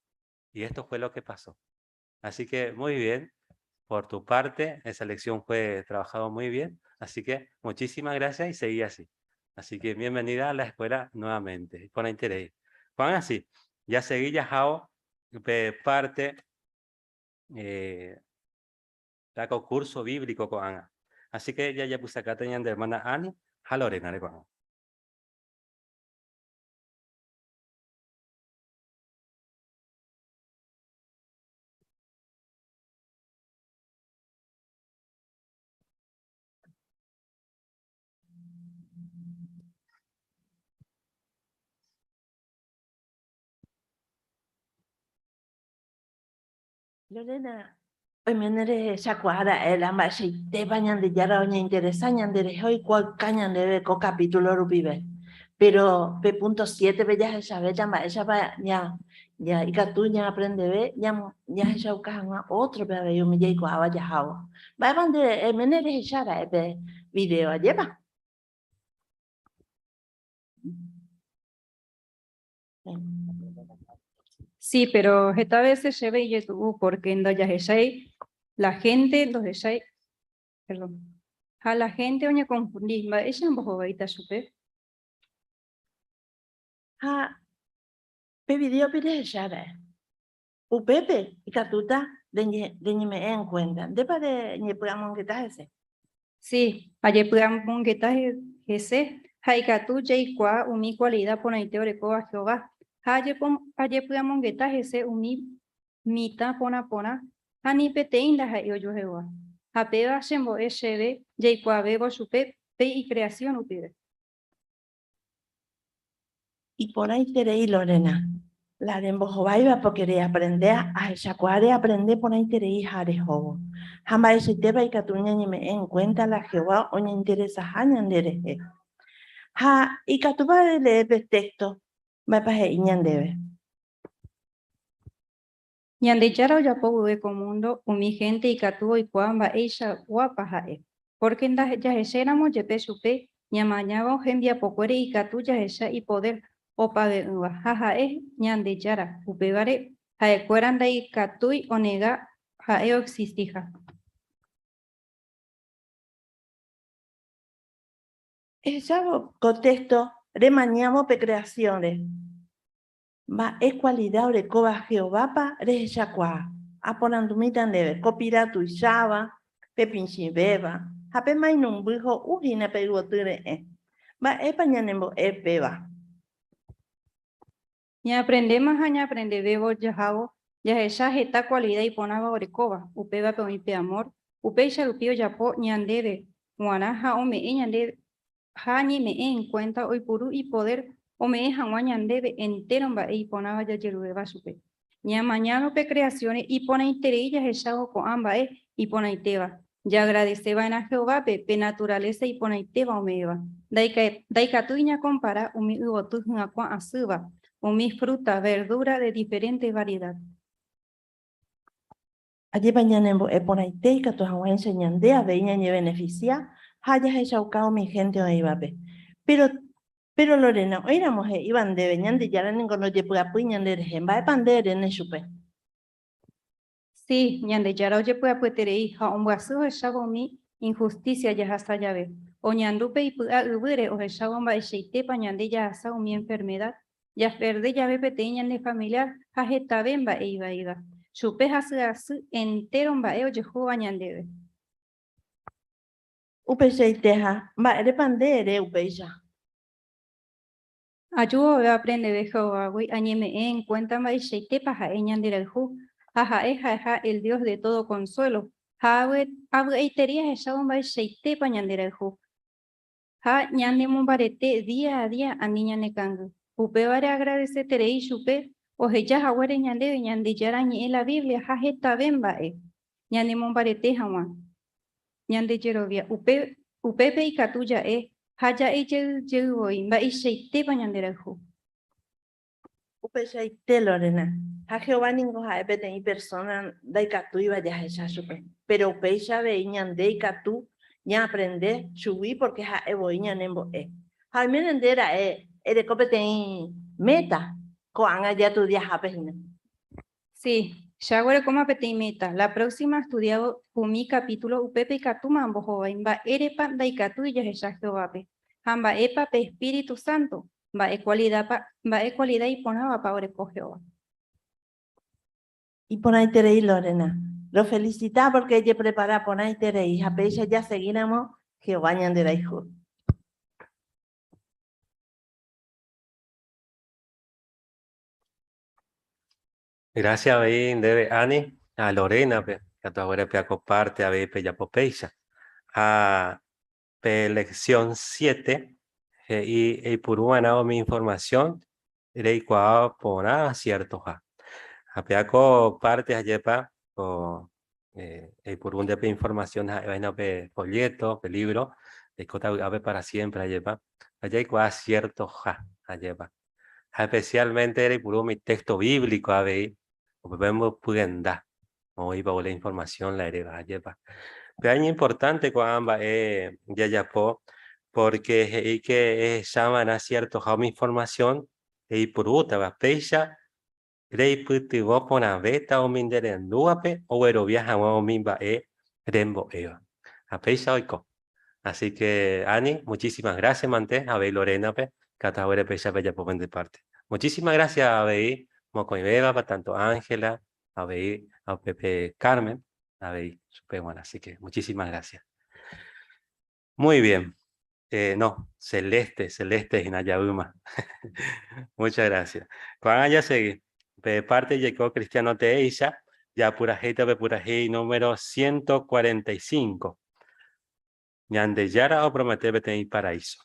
Y esto fue lo que pasó. Así que muy bien, por tu parte, esa lección fue trabajado muy bien. Así que muchísimas gracias y seguí así. Así que bienvenida a la escuela nuevamente. Con interés. Juan, así, ya seguí ya parte. Eh, ko curso bíblico ko'ág̃a. Así que jajapysakáta ñande hermana Ani ha Lorena-re ko'ág̃a. Lorena, oiméne rehechakuaa ra'e la mba'eichaitépa Ñandejára oñeinteresa ñanderehe oikuaauka ñandéve ko capítulo rupive. Péro pe punto siétepe jahechavéta mba'éichapa ña ikatu ñaaprendeve jahechauka hag̃ua ótrope avei umi jaikuaáva jahávo. Mba'épa nde oiméne rehecha ra'e pe vidéo, ajépa? Sí, pero heta vece chéve ijetu'u porque ndajahechái la gente ndohechái, perdón, ha la gente oñeconfundi, mba'éicha ambohovaíta chupe? Ha pe videope rehecha ra'e. Upépe ikatúta reñeme'ẽ en cuenta. Ndépa reñepy'amongeta hese? Sí, ajepy'amongeta hese ha ikatu jaikuaa umi kualida porãite orekóva Jehová. Ha ajepy'amongeta hese umi mitã porã porã ha ni peteĩ ndaha'éi ojuehegua. Ha péva chembo'e chéve jaikuaavévo chupe pe ikreasión rupive. Iporãiterei Lorena, la rembohováiva pórke reaprende ahechakuaa reaprende porãiterei ha rehóvo. Ha mba'eichaitépa ikatu ñañeme'ẽ en kuénta la Jehová oñeinteresaha ñanderehe. Ha ikatúpa relee pe téxto mba'épa he'i ñandéve? Ñandejára ojapo guive ko múndo, umi hénte ikatu oikuaa mba'eichaguápa ha'e. Pórke ndajahechéramo jepe chupe, ñamañávo hembiapokuére ikatu jahecha ipodér opave'ỹva ha ha'e Ñandejára, upévare ha'ekuéra ndaikatúi onega ha'e oexistiha. Ehechávo ko téxto remañávo pe kreasiónre. Mba'e kualida orekóva Jehovápa rehechakuaa? Aporandumíta ndéve, ko pira tuicháva, pe pichĩvéva, ha pe mainumby ho'u hína pe yvoty re'ẽ. Mba'épa ñanembo'e péva? Ñaaprendéma ha ñaaprendevévo jahávo, jahecha heta kualida iporãva orekóva, upévape oĩ pe amór, upéicha rupi ojapo ñandéve g̃uarã ha ome'ẽ ñandéve ha ñeme'ẽ enkuénta oipuru ipodér ome'ẽ hag̃ua ñandéve entéro mba'e iporãva jajeruréva chupe. Ñamañárõ pe kreasiónre iporãiterei jahechávo ko'ã mba'e iporãitéva. Jaagradese va'erã Jehovápe pe naturalésa iporãitéva ome'ẽva. Ndaikatúi ñakompara umi yvoty hyakuã asýva, umi frúta, verdúra de diferénte variedad. Ajépa ñanembo'e porãite ikatu hag̃uáicha ñande avei ñañevenefisia ha jahechauka umi hénte oĩvape. Péro, péro Lorena, oĩramo he'íva ndéve, Ñandejára ningo ndojepy'apýi ñanderehe, mba'épa nde eréne chupe? Si, Ñandejára ojepy'apyeterei ha ombyasy ohechávo umi inhustísia jahasa jave. Oñandu pe ipy'a yvýre ohechávo mba'eichaitépa ñande jahasa umi enfermedad, Japerde jave peteĩ ñane familiar ha hetave mba'e ivaíva. Chupe hasy asy entéro mba'e ojehúva ñandéve. Upeichaiteha, mba'érepa nde ere upéicha? Aju vove aprendeve Jehovágui añeme'ẽ en cuenta mba'eichaitépa ha'e ñanderayhu ha ha'e ha'eha el Dios de todo consuelo, ha avy'aiterei ahechávo mba'eichaitépa ñanderayhu. Ha ñanemombarete día a día ani ñanekangy. Upévare agradeseterei chupe oheja haguére ñandéve Ñandejára Ñe'ẽ la Biblia ha hetave mba'e ñanemombarete hag̃ua ñande jerovia. Upe, upépe ikatu ja'e ha ja'e jey jey voi mba'eichaitépa ñanderayhu. Upeichaite, Lorena. Ha Jehová ningo ha'e peteĩ persóna ndaikatúiva jahecha chupe. Péro upéicha avei ñande ikatu ñaaprende chugui pórke ha'e voi ñanembo'e. Ha oiméne nde ra'e ereko peteĩ méta ko'ág̃a jatudiahápe hína. Si, che aguerekóma peteĩ méta. La próxima astudiávo umi kapítulo upépe ikatúma ambohovái mba'érepa ndaikatúi jahecha Jehovápe ha mba'épa pe espíritu sánto. Mba'e kualidápa, mba'e kualida iporãvapa oreko Jehová? Iporãiterei Lorena. Rofelisita pórke ejeprepara porãiterei ha péicha jasegíramo Jehová ñanderayhu. Gracias avei ndéve Ani, ha Lorena-pe, katu haguére peako parte avei pejapo péicha. Ha pe lección siete he'i eipuruva'erã umi información reikuaa porã ciertoha. Ha peako parte ajépa ko eipuru nde pe información ha'éva hína pe folleto, pe libro, reikóta vy'ápe para siempre ajépa, ha jaikuaa ciertoha ajépa. Ha especialmente reipuru umi texto bíblico avei, upépe embopyenda oĩpa la información la eréva ajépa. Péva iñimportante ko'ã mba'e jajapo porque he'i que ehecha va'erã ciertoha umi información eipurútava, péicha reipytyvõ porãvéta umi nde rendúvape oguerovia hag̃ua umi mba'e rembo'éva. Ha péicha oiko. Así que, Ani, muchísimas gracias mante, avei Lorena-pe, katu haguére péicha pejapo pende parte. Muchísimas gracias avei mokõivévapa, tanto Ángela, avei ha upepe Carmen, avei chupe g̃uarã. Así que, muchísimas gracias. Muy bien. No, Celeste, Celeste hína javýma. Muchas gracias. Ko'ág̃a jasegi. Pe parte jaiko cristiano teéicha, japurahéita pe purahéi número 145. Ñandejára opromete peteĩ paraíso.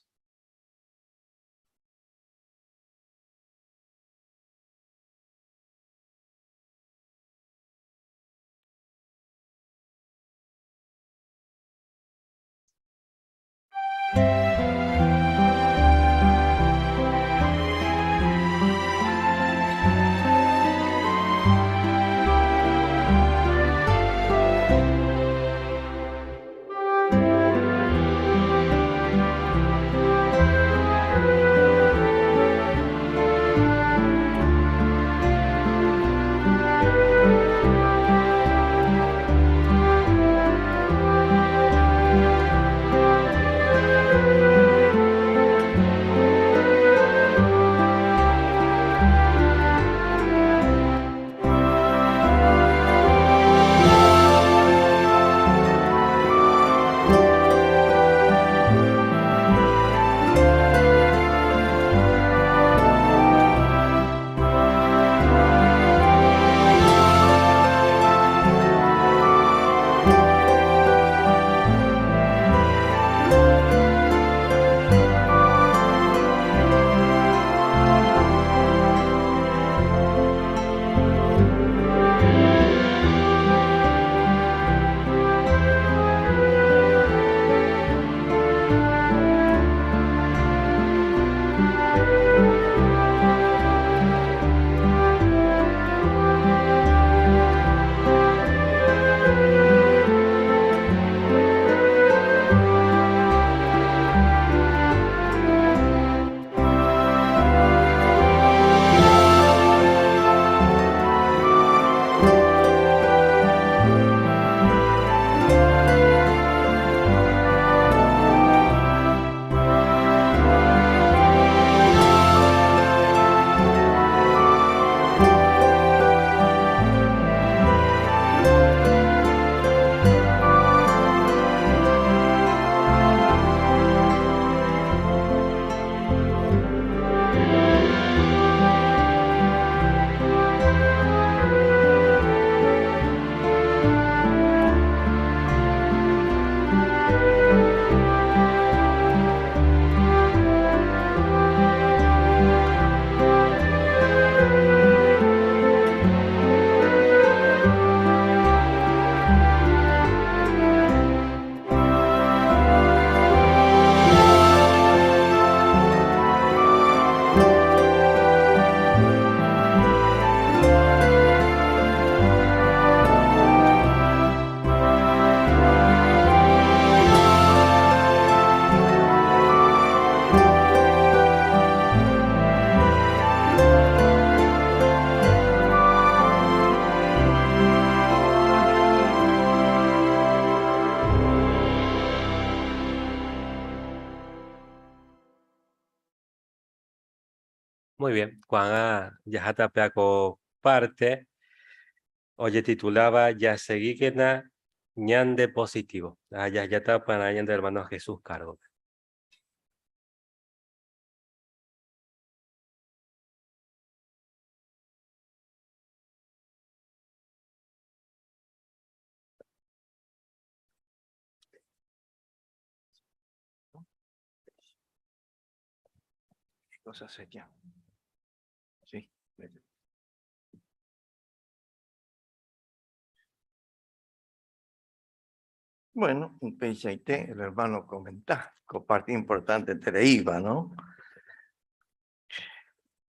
Muy bien, ko'ág̃a jaháta pe ko parte. Ojetituláva Jasegíkena ñande positivo. Ha jahejáta upearã ñande hermano Jesús kárgope. ¿Qué cosa sería? Sí. Bueno, un pechaité, el hermano comenta, parte importante iba, ¿no?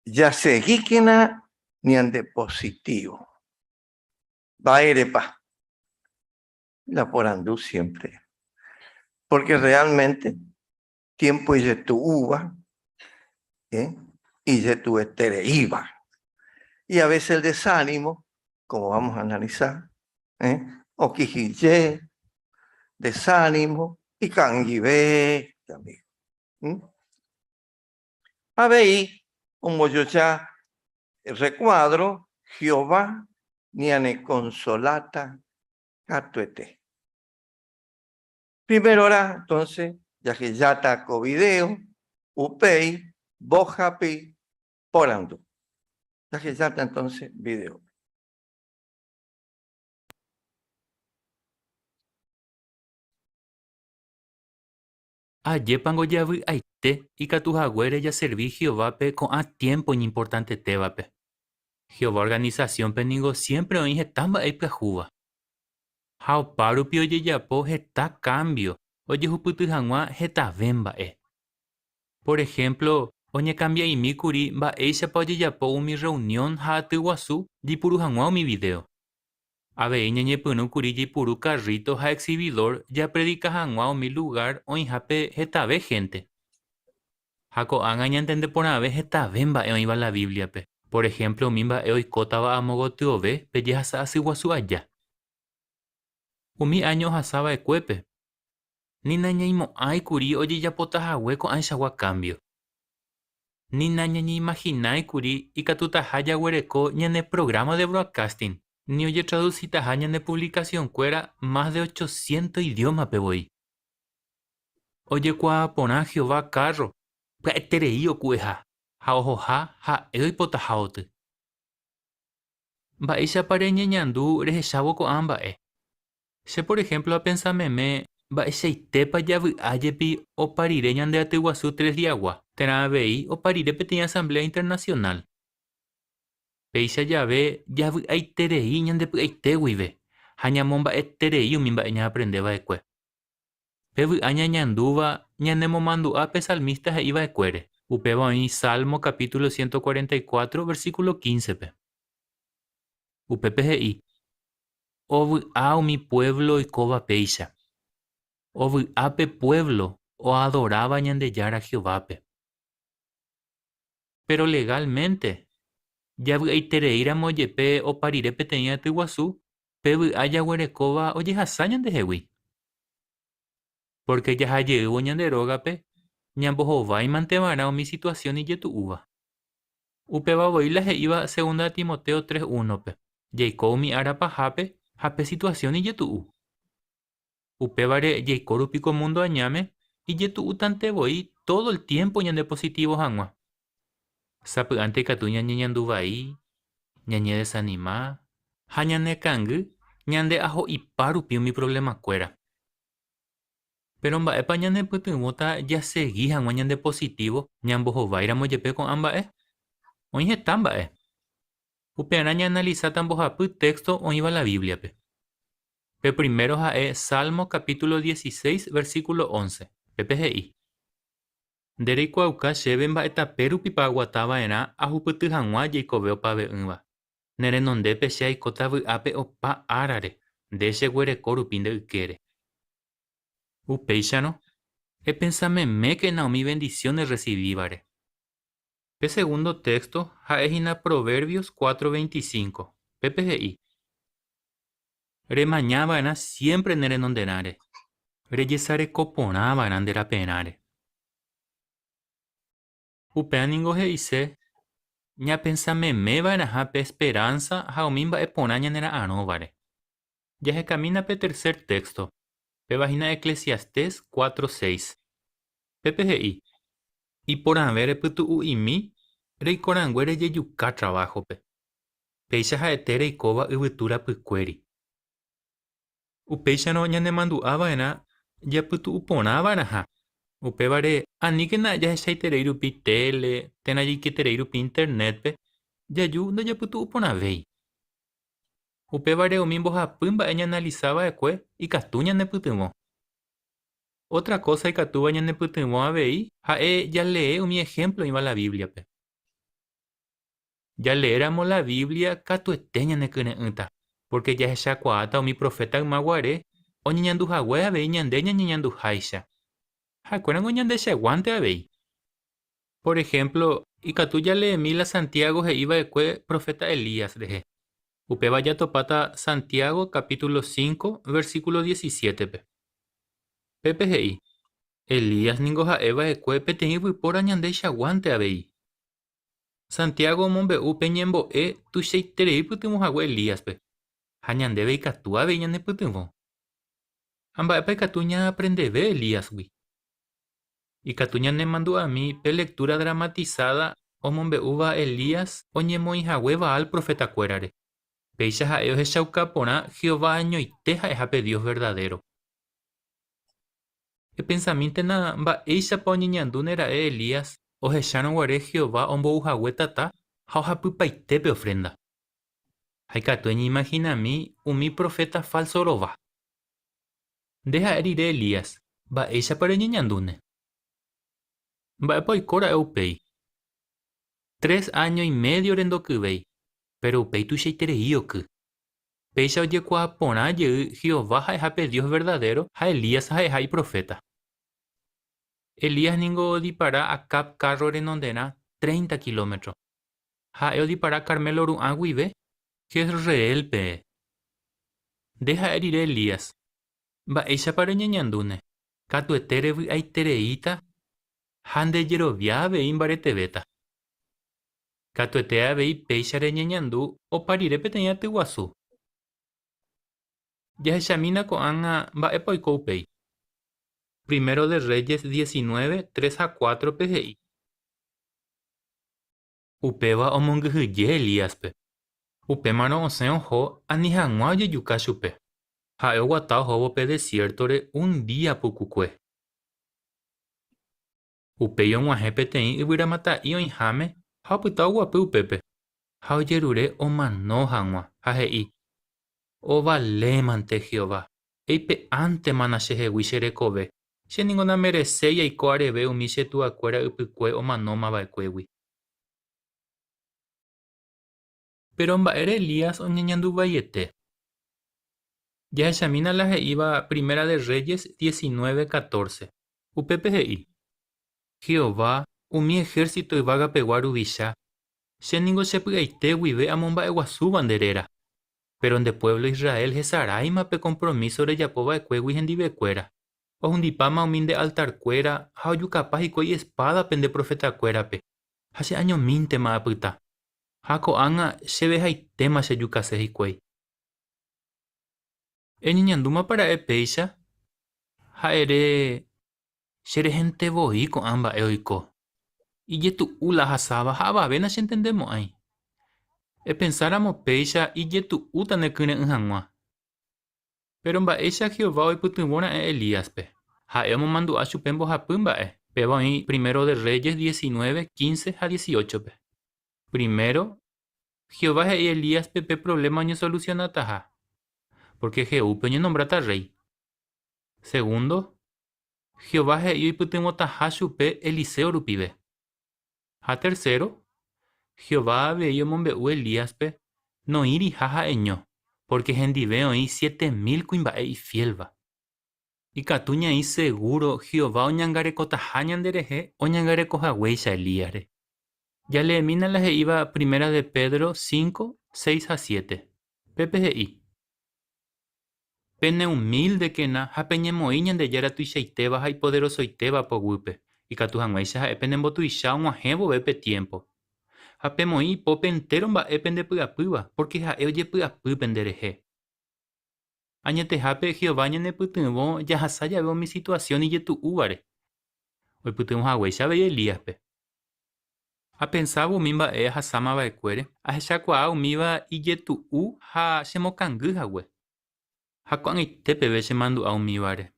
Ya seguíquena ni ande positivo. Pa. La porandú siempre. Porque realmente tiempo y de tu uva, ¿eh? y de tu iba. Y a veces el desánimo, como vamos a analizar, ¿eh? o quijille, desánimo, y canguibe también. ¿Mm? A ver, un ya recuadro, Jehová niane consolata catuete. Primero hora, entonces, ya que ya taco video, upei, bojapi, porandu. Ya que ya está entonces video. Ajépango javy'aite ikatu haguére jaservi Jehovápe ko'ã tiémpo iñimportantetévape. Jehová organisasiónpe ningo siémpre oĩ heta mba'e ipyahúva. Ha opárupi ojejapo heta kámbio ojehupyty hag̃ua hetave mba'e. Por ehémplo, oñekambia'imi kuri mba'éichapa ojejapo umi rreunión ha aty guasu jaipuru hag̃ua umi vidéo. Avei ñañepyrũ kuri jaipuru karríto ha exhividór japredika hag̃ua umi lugár oĩhápe hetave hénte. Ha ko'ág̃a ñantende porãve hetave mba'e oĩva la Bíbliape, por ehémplo umi mba'e oikótava amo gotyove pe jehasa asy guasu aja. Umi áño ohasa va'ekuépe, ni nañaimo'ãi kuri ojejapota hague ko'ãichagua kámbio. Ni nañañeimahinái kuri ikatutaha jaguereko ñane prográma de broadcasting, ni ojetradusitaha ñane puvlikasionkuéra mas de ochocientos idiómape voi. Ojekuaa porã Jehová kárro pya'eterei oku'eha ha ohoha ha'e oipotaha oty. Mba'éichapa reñeñandu rehechávo ko'ã mba'e? Che por ehémplo apensa meme mba'eichaitépa javy'a jepi opa rire ñande aty guasu tres diagua, térã avei opa rire peteĩ asamblea internacional. Péicha jave javy'aiterei ñande py'aite guive ha ñamomba'eterei umi mba'e ñaaprende va'ekue. Pe vy'a ñañandúva ñanemomandu'a pe salmísta he'i va'ekuére, upéva oĩ Salmo capítulo 144 versículo 15-pe. Upépe he'i, Ovy'a umi puévlo oikóva péicha. Ovy'a pe puévlo oadoráva Ñandejára Jehovápe. Péro legálmente, javy'aitereíramo jepe opa rire peteĩ aty guasu, Pe vy'a jaguerekóva ojehasa ñandehegui. Pórke jaha jeývo ñande rógape, ñambohováimante va'erã umi situasión ijetu'úva. Upéva voi la he'íva Segunda Timoteo 3:1-pe, Jaiko umi ára pahápe ha pe situasión ijetu'u. Upévare jaiko rupi ko múndo añáme, ijetu'útante voi tódo el tiémpo ñandepositívo hag̃ua. Sapy'ánte ikatu ñañeñandu vai, ñañedesanima ha ñanekangy ñandeaho'ipa rupi umi provlemakuéra. Péro mba'épa ñanepytyvõta jasegi hag̃ua ñandepositívo ñambohováiramo jepe ko'ã mba'e? Oĩ heta mba'e. Upearã ñaanalisáta mbohapy téxto oĩva la Bíbliape. Pe primero ha'e Salmo capítulo 16 versículo 11. Pépe he'i, Nde reikuaauka chéve mba'e tape rupipa aguata va'erã ahupyty hag̃ua jeikove opave'ỹva. Ne renondépe che aikóta vy'ápe opa árare, nde cheguereko rupi nde ykére. Upéicharõ, epensa memékena umi vendisión erresivívare. Pe segundo téxto ha'e hína Proverbios 4:25. Pépe he'i, Remaña va'erã siémpre ne renonderãre, rejesareko porã va'erã nde raperãre. Upéva ningo he'ise. ñapensa meme va'erãha pe esperánsa ha umi mba'e porã ñanera'arõvare. Jahekamína pe tercer téxto, péva hína Eclesiastés 4, 6. Pépe he'i, Iporãve repytu'u'imi reikorangue rejejuka traváhope. Péicha ha'ete reikóva yvytu rapykuéri. Upéicharõ ñanemandu'a va'erã japytu'u porã va'erãha. Upévare, aníkena jahechaiterei rupi téle térã jaiketerei rupi Internétpe, jaju ndajapytu'u porãvéi. Upévare umi mbohapy mba'e ñaanalisa va'ekue ikatu ñanepytyvõ. Ótra kósa ikatúva ñanepytyvõ avei ha'e jalee umi ehémplo oĩva la Bíbliape. Jaleéramo la Biblia katuete ñanekyre'ỹta, pórke jahechakuaáta umi proféta yma guare oñeñandu hague avei ñande ñañeñanduháicha. Ha'ekuérango ñandecheguánte avei. Por ehémplo, ikatu jaleemi la Santiago he'i va'ekue proféta Elías rehe. Upéva jatopáta Santiago capítulo 5, versículo 17-pe. Pépe he'i, Elías ningo ha'e va'ekue peteĩ yvypóra ñandeichaguánte avei. Santiago omombe'u pe ñembo'e tuichaiterei pytyvõ hague Elíaspe, ha ñandéve ikatu avei ñanepytyvõ. Ha mba'épa ikatu ñaaprendeve Elíasgui? Ikatu ñanemandu'ami pe lectura dramatizada omombe'úva Elías oñemoĩ hague Baal profetakuérare. Péicha ha'e ohechauka porã Jehová añoite ha'eha pe Dios verdadéro. Epensamíntena mba'éichapa oñeñandúne ra'e Elías ohechárõ guare Jehová ombou hague tata ha ohapypaite pe ofrénda. Ha ikatu eñeimahinami umi proféta fálso rova. Nde ha'e rire Elías, mba'éichapa reñeñandúne? Mba'épa oiko ra'e upéi? Tres áño imédiore ndokyvéi, péro upéi tuichaiterei oky. Péicha ojekuaa porã jey Jehová ha'eha pe Dios verdadéro ha Elías ha'eha iproféta. Elías ningo odipara Acab kárro renonderã 30 kilómetro. Ha'e odipara Carmelo ru'ã guive Jezreélpe. Nde ha'e rire Elías, mba'éichapa reñeñandúne? Katuete revy'aitereíta ha ndejerovia avei mbaretevéta. Katuete avei péicha reñeñandu opa rire peteĩ aty guasu. Jahechamína ko'ág̃a mba'épa oiko upéi. Primero de Reyes 19, 3 ha 4-pe he'i. Upéva omongyhyje Elíaspe. Upémarõ osẽ oho ani hag̃ua ojejuka chupe. Ha'e oguata ohóvo pe desiértore un día pukukue. Upéi og̃uahẽ peteĩ yvyramata'i oĩháme ha opyta oguapy upépe, ha ojerure omano hag̃ua, ha he'i, Ovalémante Jehová, eipe'ántemana chehegui che rekove, che ningo namereséi aiko areve umi che tuakuéra ypykue omanóma va'ekuégui. Péro mba'ére Elías oñeñandu vaiete? Jahechamína la he'íva Primera de Reyes 19:14. Upépe he'i, Jehová, umi ehérsito yvagapegua ruvicha, che ningo che py'aite guive amomba'eguasúva nde réra. Péro nde puévlo Israel hesaráima pe kompromíso rejapo va'ekuégui hendivekuéra. Ohundipáma umi nde altarkuéra ha ojukapa hikuái espádape nde profetakuérape, ha che añomíntema apyta. Ha ko'ág̃a chevehaitéma chejukase hikuái. Eñeñandúmapa ra'e péicha? Ha ere, Che rehente voi ko'ã mba'e oiko. Ijetu'u la ahasáva ha avave nachentendemo'ãi. Epensáramo péicha ijetu'úta nekyre'ỹ hag̃ua. Péro mba'éicha Jehová oipytyvõ ra'e Elíaspe? Ha'e omomandu'a chupe mbohapy mba'e, péva oĩ Primero de Reyes 19, 15 ha 18-pe. Primero, Jehová he'i Elíaspe pe provléma oñesolusionataha, pórke Jehúpe oñenombráta rréi. Segundo, Jehová he'i oipytyvõtaha chupe Eliseo rupive. Ha tercero, Jehová avei omombe'u Elíaspe noĩriha ha'eño, pórke hendive oĩ 7000 kuimba'e ifiélva. Ikatu ñaĩ segúro Jehová oñangarekotaha ñanderehe oñangarekohaguéicha Elíasre. Jaleemína la he'íva Primera de Pedro 5, 6 ha 7. Pépe he'i, Peneumíldekena ha peñemoĩ Ñandejára tuichaitéva ha ipoderosoitéva poguýpe, ikatu hag̃uáicha ha'e penembotuicha og̃uahẽ vove pe tiémpo. Ha pemoĩ ipópe entéro mba'e pendepy'apýva, pórke ha'e ojepy'apy penderehe. Añetehápe Jehová ñanepytyvõ jahasa jave umi situasión ijetu'úvare, oipytyvõ haguéicha avei Elíaspe. Apensávo umi mba'e ahasáma va'ekuére, ahechakuaa umíva ijetu'u ha chemokangy hague. Ha ko'ag̃aite peve chemandu'a umívare.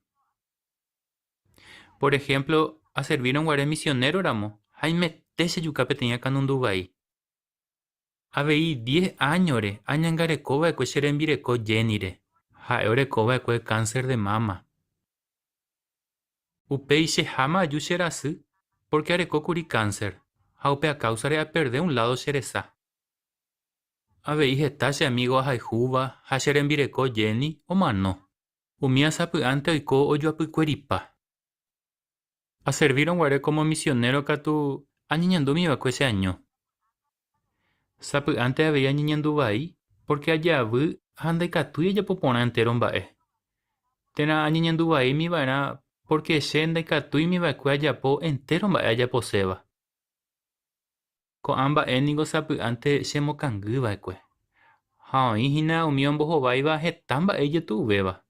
Por ehémplo, aservírõ guare misionéroramo, haimete chejuka peteĩ akãnundu vai. Avei diez áñore añangareko va'ekue che rembireko Jenny-re, ha'e oreko va'ekue kánser de máma. Upéi cheháma aju che rasy pórke areko kuri kánser, ha upe akáusare aperde un ládo che resa. Avei heta che amígo ahayhúva ha che rembireko Jenny omano. Umíva sapy'ánte oiko ojoapykueripa. Aservírõ guare kómo misionéro katu añeñandúmi va'ekue cheaño. Sapy'ánte avei añeñandu vai pórke ajavy ha ndaikatúi ajapo porã entéro mba'e. Térã añeñandu vaími va'erã pórke che ndaikatúimi va'ekue ajapo entéro mba'e ajaposéva. Ko'ã mba'e ningo sapy'ánte chemokangy va'ekue. Ha oĩ hína umi ombohováiva heta mba'e ijetu'uvéva.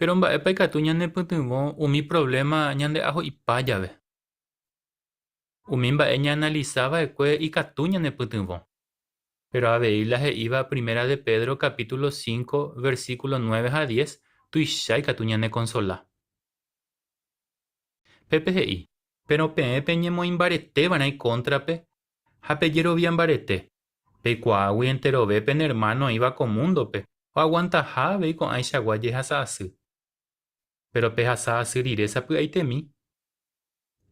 Péro mba'épa ikatu ñanepytyvõ umi provléma ñande'aho'ipa jave? Umi mba'e ñaanalisa va'ekue ikatu ñanepytyvõ. Péro avei la he'íva Primera de Pedro capítulo 5, versículo 9 ha 10 tuicha ikatu ñanekonsola. Pépe he'i, Péro peẽ peñemoĩmbareteva'erã ikóntrape ha pejerovia mbarete, Peikuaágui enterove pene ermáno oĩva ko múndope oaguantaha avei ko'ãichagua jehasa asy. Péro pehasa asy rire sapy'aitemi,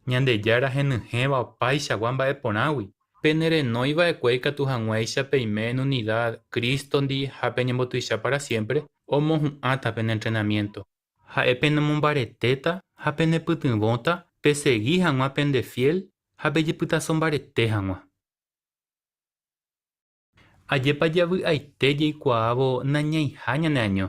Ñandejára henyhẽva opaichagua mba'e porãgui, penerenói va'ekue ikatu hag̃uáicha peime en unida Crístondi ha peñembotuicha pára siémpre, omohu'ãta pene entrenamiénto. Ha'e penemombaretéta ha penepytyvõta pesegi hag̃ua pendefiél ha pejepytaso mbarete hag̃ua. Ajépa javy'aite jaikuaávo nañaiha ñaneaño.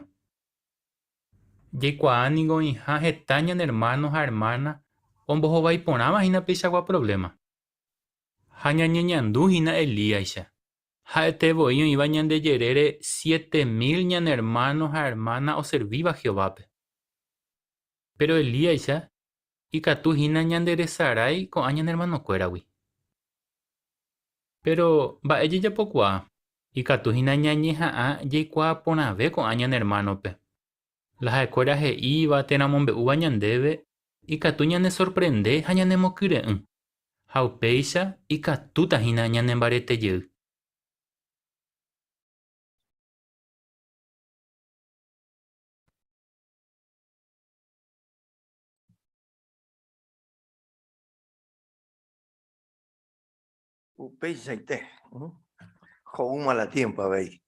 Jaikuaa ningo oĩha heta ñane ermáno ha ermána ombohovái porãva hína peichagua provléma. Ha ñañeñandu hína Elíaicha. Ha'ete voi oĩva ñande jerére 7000 ñane ermáno ha ermána oservíva Jehovápe. Péro Elíaicha ikatu hína ñanderesarái ko'ã ñane ermanokuéragui. Péro, mba'e jajapokuaa? Ikatu hína ñañeha'ã jaikuaa porãve ko'ã ñane ermánope. La ha'ekuéra he'íva térã omombe'úva ñandéve ikatu ñanesorprende ha ñanemokyre'ỹ, ha upéicha ikatúta hína ñanembarete jey. Upeichaite. Ho'úma la tiempo avei.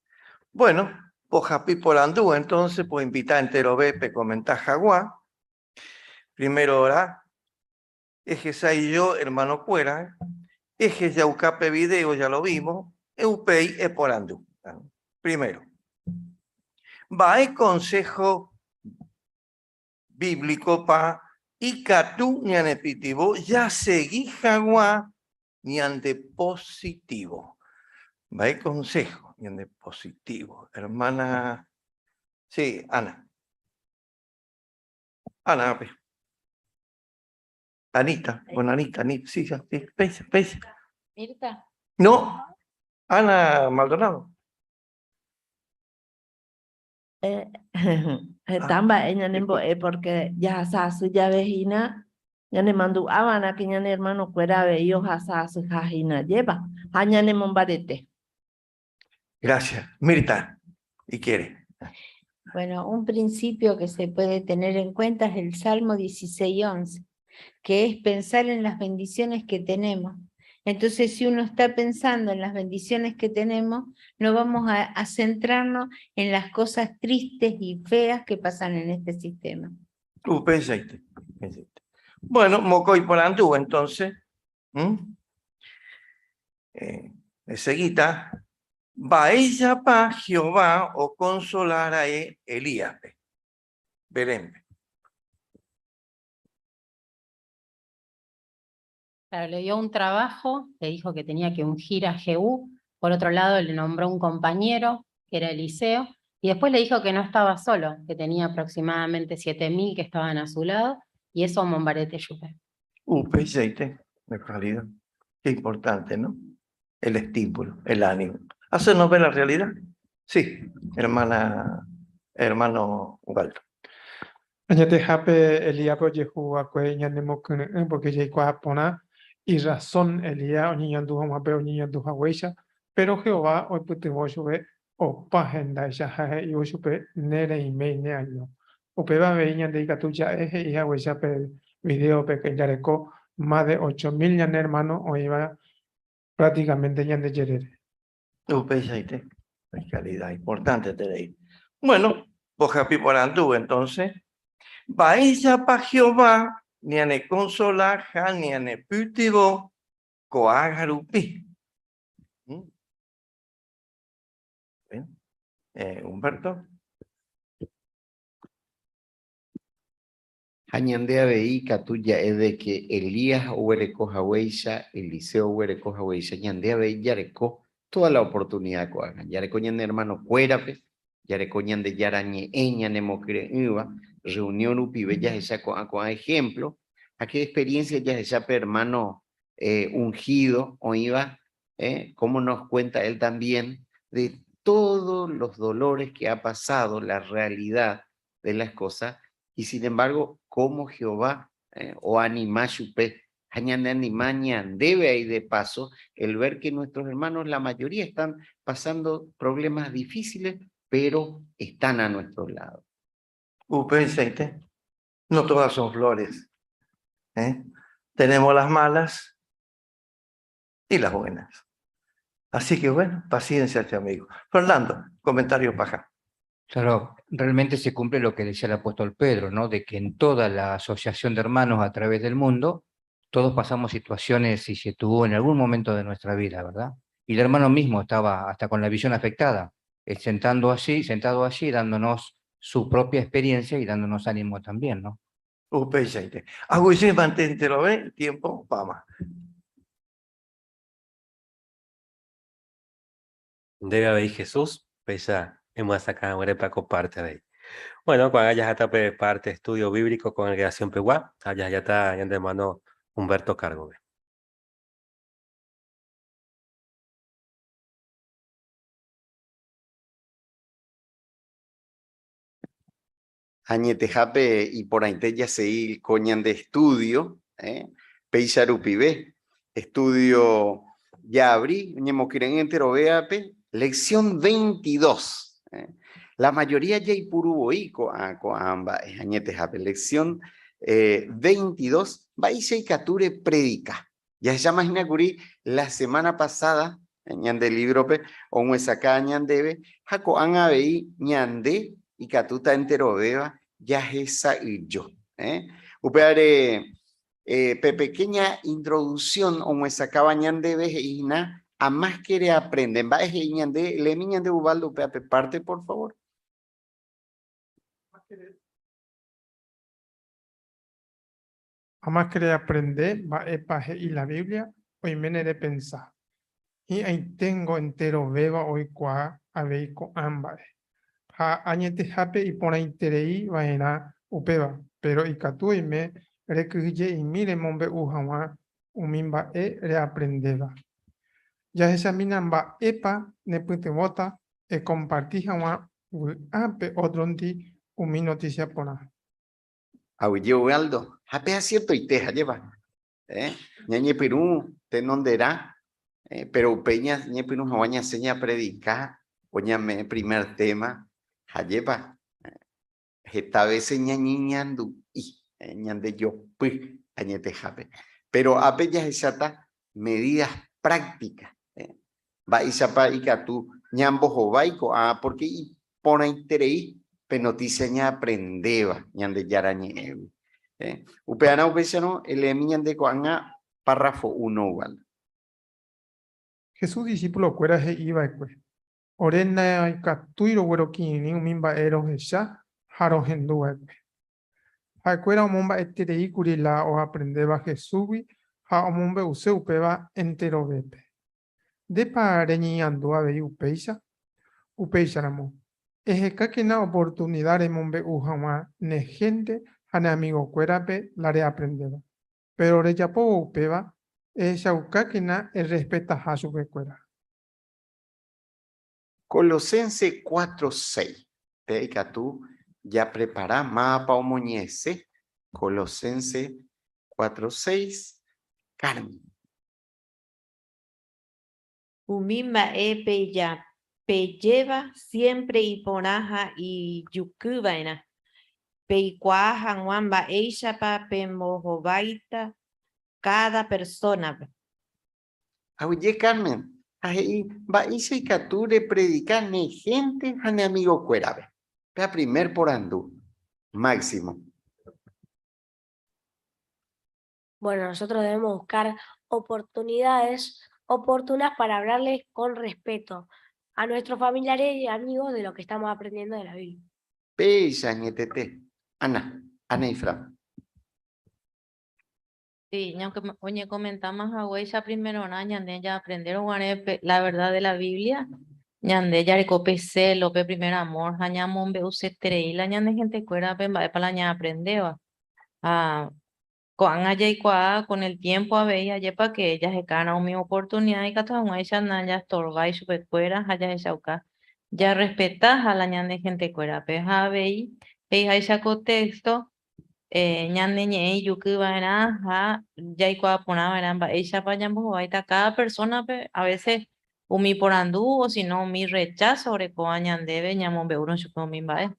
Bueno, pohapi porandu, entonces, poinvita enterove pekomenta hag̃ua. Primero hora, ehesa'ỹijo hermanokuéra, ehejauka pe video, ya lo vimos, upéi eporandu. Primero, mba'e consejo bíblico-pa ikatu ñanepytyvõ jasegi hag̃ua ñande positivo? Mba'e consejo ñande positivo? Hermana, sí, Ana. Ana, pe. Anita, bueno, Anita, Anita, sí, sí, péicha, péicha. Mirta. No, Ana Maldonado. Eh, heta mba'e ñanembo'e porque jahasa asy jave hína ñanemandu'ava'erã que ñane hermano-kuéra avei ohasa asyha hína jépa ha ñanemombarete. Gracias. Mirta, y quiere. Bueno, un principio que se puede tener en cuenta es el Salmo 16:11, que es pensar en las bendiciones que tenemos. Entonces, si uno está pensando en las bendiciones que tenemos, no vamos a centrarnos en las cosas tristes y feas que pasan en este sistema. Upeichaite, upeichaite. Bueno, mokõi porandu, entonces. ¿Mm? Eh, seguita, mba'éichapa Jehová okonsola ra'e Elíaspe, Belénpe. Claro, le dio un trabajo, le dijo que tenía que ungir a Jehú, por otro lado le nombró un compañero, que era Eliseo, y después le dijo que no estaba solo, que tenía aproximadamente 7.000 que estaban a su lado, y eso mombarete chupe. Upeichaite, en realidad. Qué importante, ¿no? El estímulo, el ánimo. ¿Hacernos ver la realidad? Sí, hermana, hermano Ubaldo. Añetehápe Elíaspe ojehu va'ekue ñanemokyre'ỹ porque jaikuaa porã irrazón Elías oñeñandu hag̃ua pe oñeñandu haguéicha, péro Jehová oipytyvõ chupe opa hendáicha ha he'ívo chupe ne reiméi neaño. Upéva avei ñande ikatu ja'e he'i haguéicha pe vidéope que jareko más de 8000 ñane hermano oĩva prácticamente ñande jerére. Upeichaite, calidad importante. Bueno, mbohapy porandu entonces. Mba'éichapa Jehová ñanekonsola ha ñanepytyvõ ko'ág̃a rupi? Bien. Humberto. Ha ñande avei ikatu ja'e de que Elías oguereko haguéicha, Eliseo oguereko haguéicha, ñande avei jareko toda la oportunidad ko'ág̃a. Jareko ñane hermano-kuérape, jareko Ñandejára ñe'ẽ ñanemokyre'ỹva, reunión rupive jahecha ko'ã ko'ã ejemplo, ha qué experiencia jahecha pe hermano ungido oĩva, cómo nos cuenta él también de todos los dolores que ha pasado, la realidad de las cosas, y sin embargo, cómo Jehová o anima chupe, ha ñane anima ñandéve ahí de paso, el ver que nuestros hermanos, la mayoría están pasando problemas difíciles, pero están a nuestro lado. Upeichaite, no todas son flores. Tenemos las malas y las buenas. Así que bueno, paciencia, este amigo. Fernando, comentario paja. Claro, realmente se cumple lo que decía el apóstol Pedro, ¿no? De que en toda la asociación de hermanos a través del mundo, todos pasamos situaciones y se tuvo en algún momento de nuestra vida, ¿verdad? Y el hermano mismo estaba hasta con la visión afectada, sentado allí, dándonos su propia experiencia y dándonos ánimo también, ¿no? Upeichaite. Aguyje mantente lo ve, el tiempo, vamos. Ndéve avei Jesús, péicha emyasakã haguére ko parte avei. Bueno, ko'ág̃a jaháta pe parte estudio bíblico congregación pegua, ha jaháta ñande hermano Humberto cargo-pe. Añetehápe iporãite jasegi ko ñande estudio, péicha rupive, estudio jaabri oñemokyre'ỹ enterovéape, lección 22. La mayoría jaipuru voi ko'ã ko'ã mba'e añetehápe, lección 22, mba'éicha ikatu repredika. Jahecháma hína kuri la semana pasada ñande libro-pe og̃uesakã ñandéve ha ko'ág̃a avei ñande ikatúta enterovéva jahesa'ỹijo. Upévare pe pequeña introducción og̃uesakáva ñandéve he'i hína amáske reaprende. Mba'e he'i ñande? Leemi ñande Ubaldo upéva pe parte, por favor. Amáske reaprende mba'épa he'i la Biblia, oiméne repensa, Hi'ãiténgo enterovéva oikuaa avei ko'ã mba'e. Ha añetehápe iporãiterei va'erã upéva, péro ikatu oime rekyhyje'imi remombe'u hag̃ua umi mba'e reaprendéva. Jahechamína mba'épa nepytyvõta ekomparti hag̃ua vy'ápe ótrondi umi notísia porã. Aguyje Ubaldo, ha pe aciertoite, ha'éva. Ñañepyrũ tenonderã, pero upéi ñañepyrũ hag̃ua ñasẽ ñapredika o ñame'ẽ primer tema, ha'éva. Heta veces ñañeñandu'i, ñandejopy añetehápe. Pero ápe jahecháta medidas prácticas, mba'éichapa ikatu ñambohovái ko'ã, porque iporãiterei pe noticia ñaaprendéva Ñandejára Ñe'ẽgui. Upearã upéicharõ eleemi ñande ko'ág̃a párrafo uno igual. Jesús disípulokuéra he'i va'ekue, Ore ndaikatúi roguerokirirĩ umi mba'e rohecha ha rohendu va'ekue. Ha'ekuéra omomba'eterei kuri la oaprendéva Jesúsgui. ha omombe'use upéva enterovépe. Ndépa reñeñandu avei upéicha? Upéicharamo, ehekákena oportunida remombe'u hag̃ua ne hénte ha ne amigokuérape la reaprendéva. Péro rejapóvo upéva, ehechaukákena errespetaha chupekuéra. Colosenses 4:6. Pe ikatu japrepara mávapa omoñe'ẽse Colosenses 4:6. Carmen. Umi mba'e pejéva siémpre iporã ha ijukyva'erã, peikuaa hag̃ua mba'éichapa pembohováita káda persónape. Aguyje Carmen, ha he'i mba'éicha ikatu repredika ne hénte ha ne amigokuérape. Péa primer porandu. Máximo. Bueno, nosotros debemos buscar oportunidades oportunas para hablarles con respeto a nuestros familiares y amigos de lo que estamos aprendiendo de la Biblia. Péicha añetete. Ana, Ana y Fran. Sí, oñekomentáma haguéicha primerorã ñande jaaprendérõ guare pe la verdad de la Biblia, ñande jareko pe celo, pe primer amor ha ñamombe'useterei la ñane hentekuérape mba'épa la ñaaprendéva. Ha ko'ág̃a jaikuaa con el tiempo avei ajépa que jahekárõ umi oportunidad ikatu hag̃uáicha najastorvái chupekuéra ha jahechauka jarrespetaha la ñane hentekuérape. Ha avei he'iháicha ko texto ñane ñe'ẽ ijuky va'erã ha jaikuaa porã va'erã mba'éichapa ñambohováita káda persónape, a veces umi porandu o si no umi rechazo orekóva ñandéve ñamombe'úrõ chupe umi mba'e.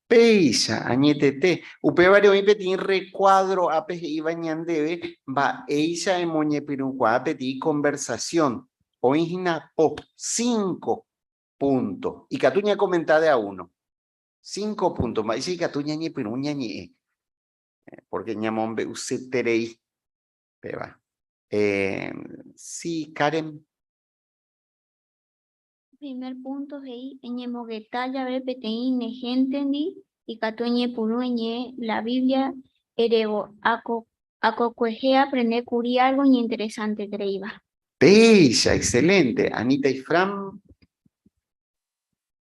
Péicha, añetete. Upévare oĩ peteĩ rekuádro ápe he'íva ñandéve mba'éicha emoñepyrũkuaa peteĩ konversasión. Oĩ hína po, cinco púnto. Ikatu ñakomenta de a uno. Cinco punto. Mba'éicha ikatu ñañepyrũ ñañe'ẽ? Porque ñamombe'useterei péva. Eh, sí, Karen. Primer punto he'i eñemogeta jave peteĩ ne héntendi ikatu eñepyrũ eñe'ẽ la Biblia erévo akokuehe aaprende kuri álgo iñinteresantetereíva. Péicha, excelente. Anita y Fran.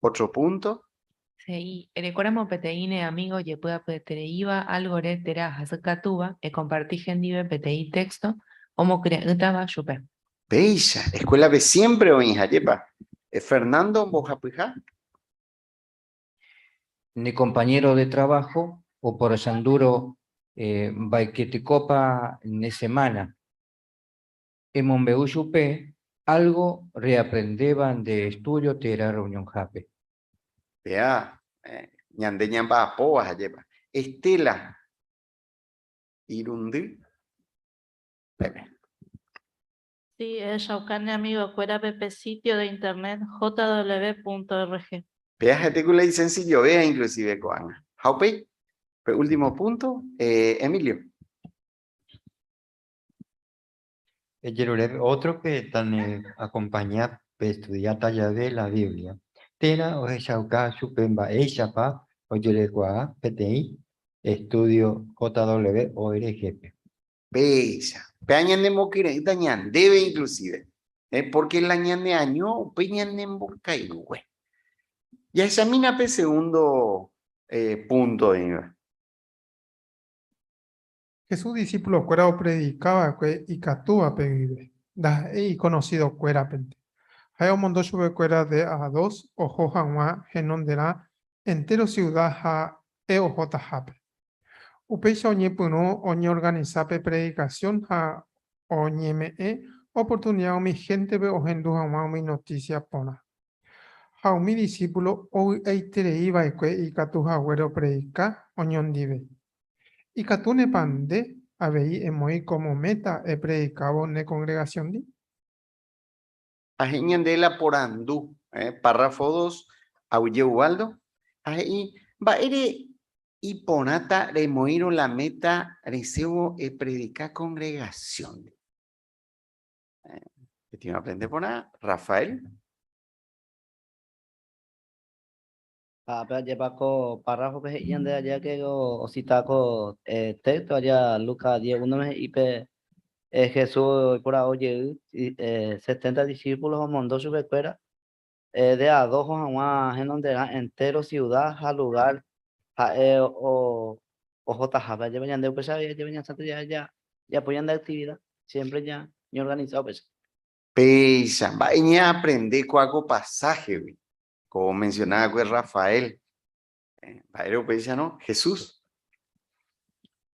Otro punto. He'i, Erekóramo peteĩ ne amígo ojepy'apyetereíva álgore térã hasykatúva, ekomparti hendive peteĩ téxto omokyre'ỹtava chupe. Péicha, escuela-pe siempre oĩha, ajépa? Fernando mbohapyha. Ne compañero de trabajo oporosandúrõ mba'eketekópa ne semana. Emombe'u chupe álgo reaprendéva nde estúdio térã rreunionhápe. Péa, ñande ñamba'apóva, ajépa. Estela, irundy peve. Sí, ehechauka ne amigokuérape pe sitio de internet jw.org. Péa hete ku la isensillovéva inclusive ko'ág̃a. Ha upéi, pe último punto, Emilio. Ejerure ótrope taneakompaña pestudiáta jave la Biblia, térã ohechauka chupe mba'éichapa ojerekuaa peteĩ estúdio JWORG-pe. Péicha, péa ñanemokyre'ỹta ñandéve inclusive, pórke la ñaneaño upéi ñanembokaigue. Jahechamína pe segundo púnto oĩva. Jesús disípulokuéra opredika va'ekue ikatúvape guive, ndaha'éi ikonosidokuérapente. Ha'e omondo chupekuéra de a dos oho hag̃ua henonderã entéro siuda ha'e ohotahápe. Upéicha oñepyrũ oñeorganisa pe predikasión ha oñeme'ẽ oportunida umi héntepe ohendu hag̃ua umi notísia porã. Ha umi disípulo ovy'aiterei va'ekue ikatu haguére opredika oñondive. Ikatúnepa nde avei emoĩ kómo méta epredikávo ne kongregasióndi? Ha he'i ñande la porandu, párrafo dos, aguyje Ubaldo, ha he'i, Mba'ére iporãta remoĩrõ la méta resẽvo epredika kongregasióndi? Peteĩ oaprende porã, Rafael. Ha pe ajépa ko párrafope he'i ñande aja que osita ko texto aja Lucas 10, 1 he'i pe Jesús oiporavo jey 70 discípulos omondo chupekuéra de a dos hag̃ua henonderã entero ciudad ha lugar ha'e ohotahápe. Ajépa ñande upéicha avei ajépa ñasẽta jajapo ñande actividad, siempre ñaorganiza upéicha. Péicha, mba'e ñaaprende kóa ko pasáhegui, ko omensiona va'ekue Rafael. Mba'ére upéicharõ Jesús?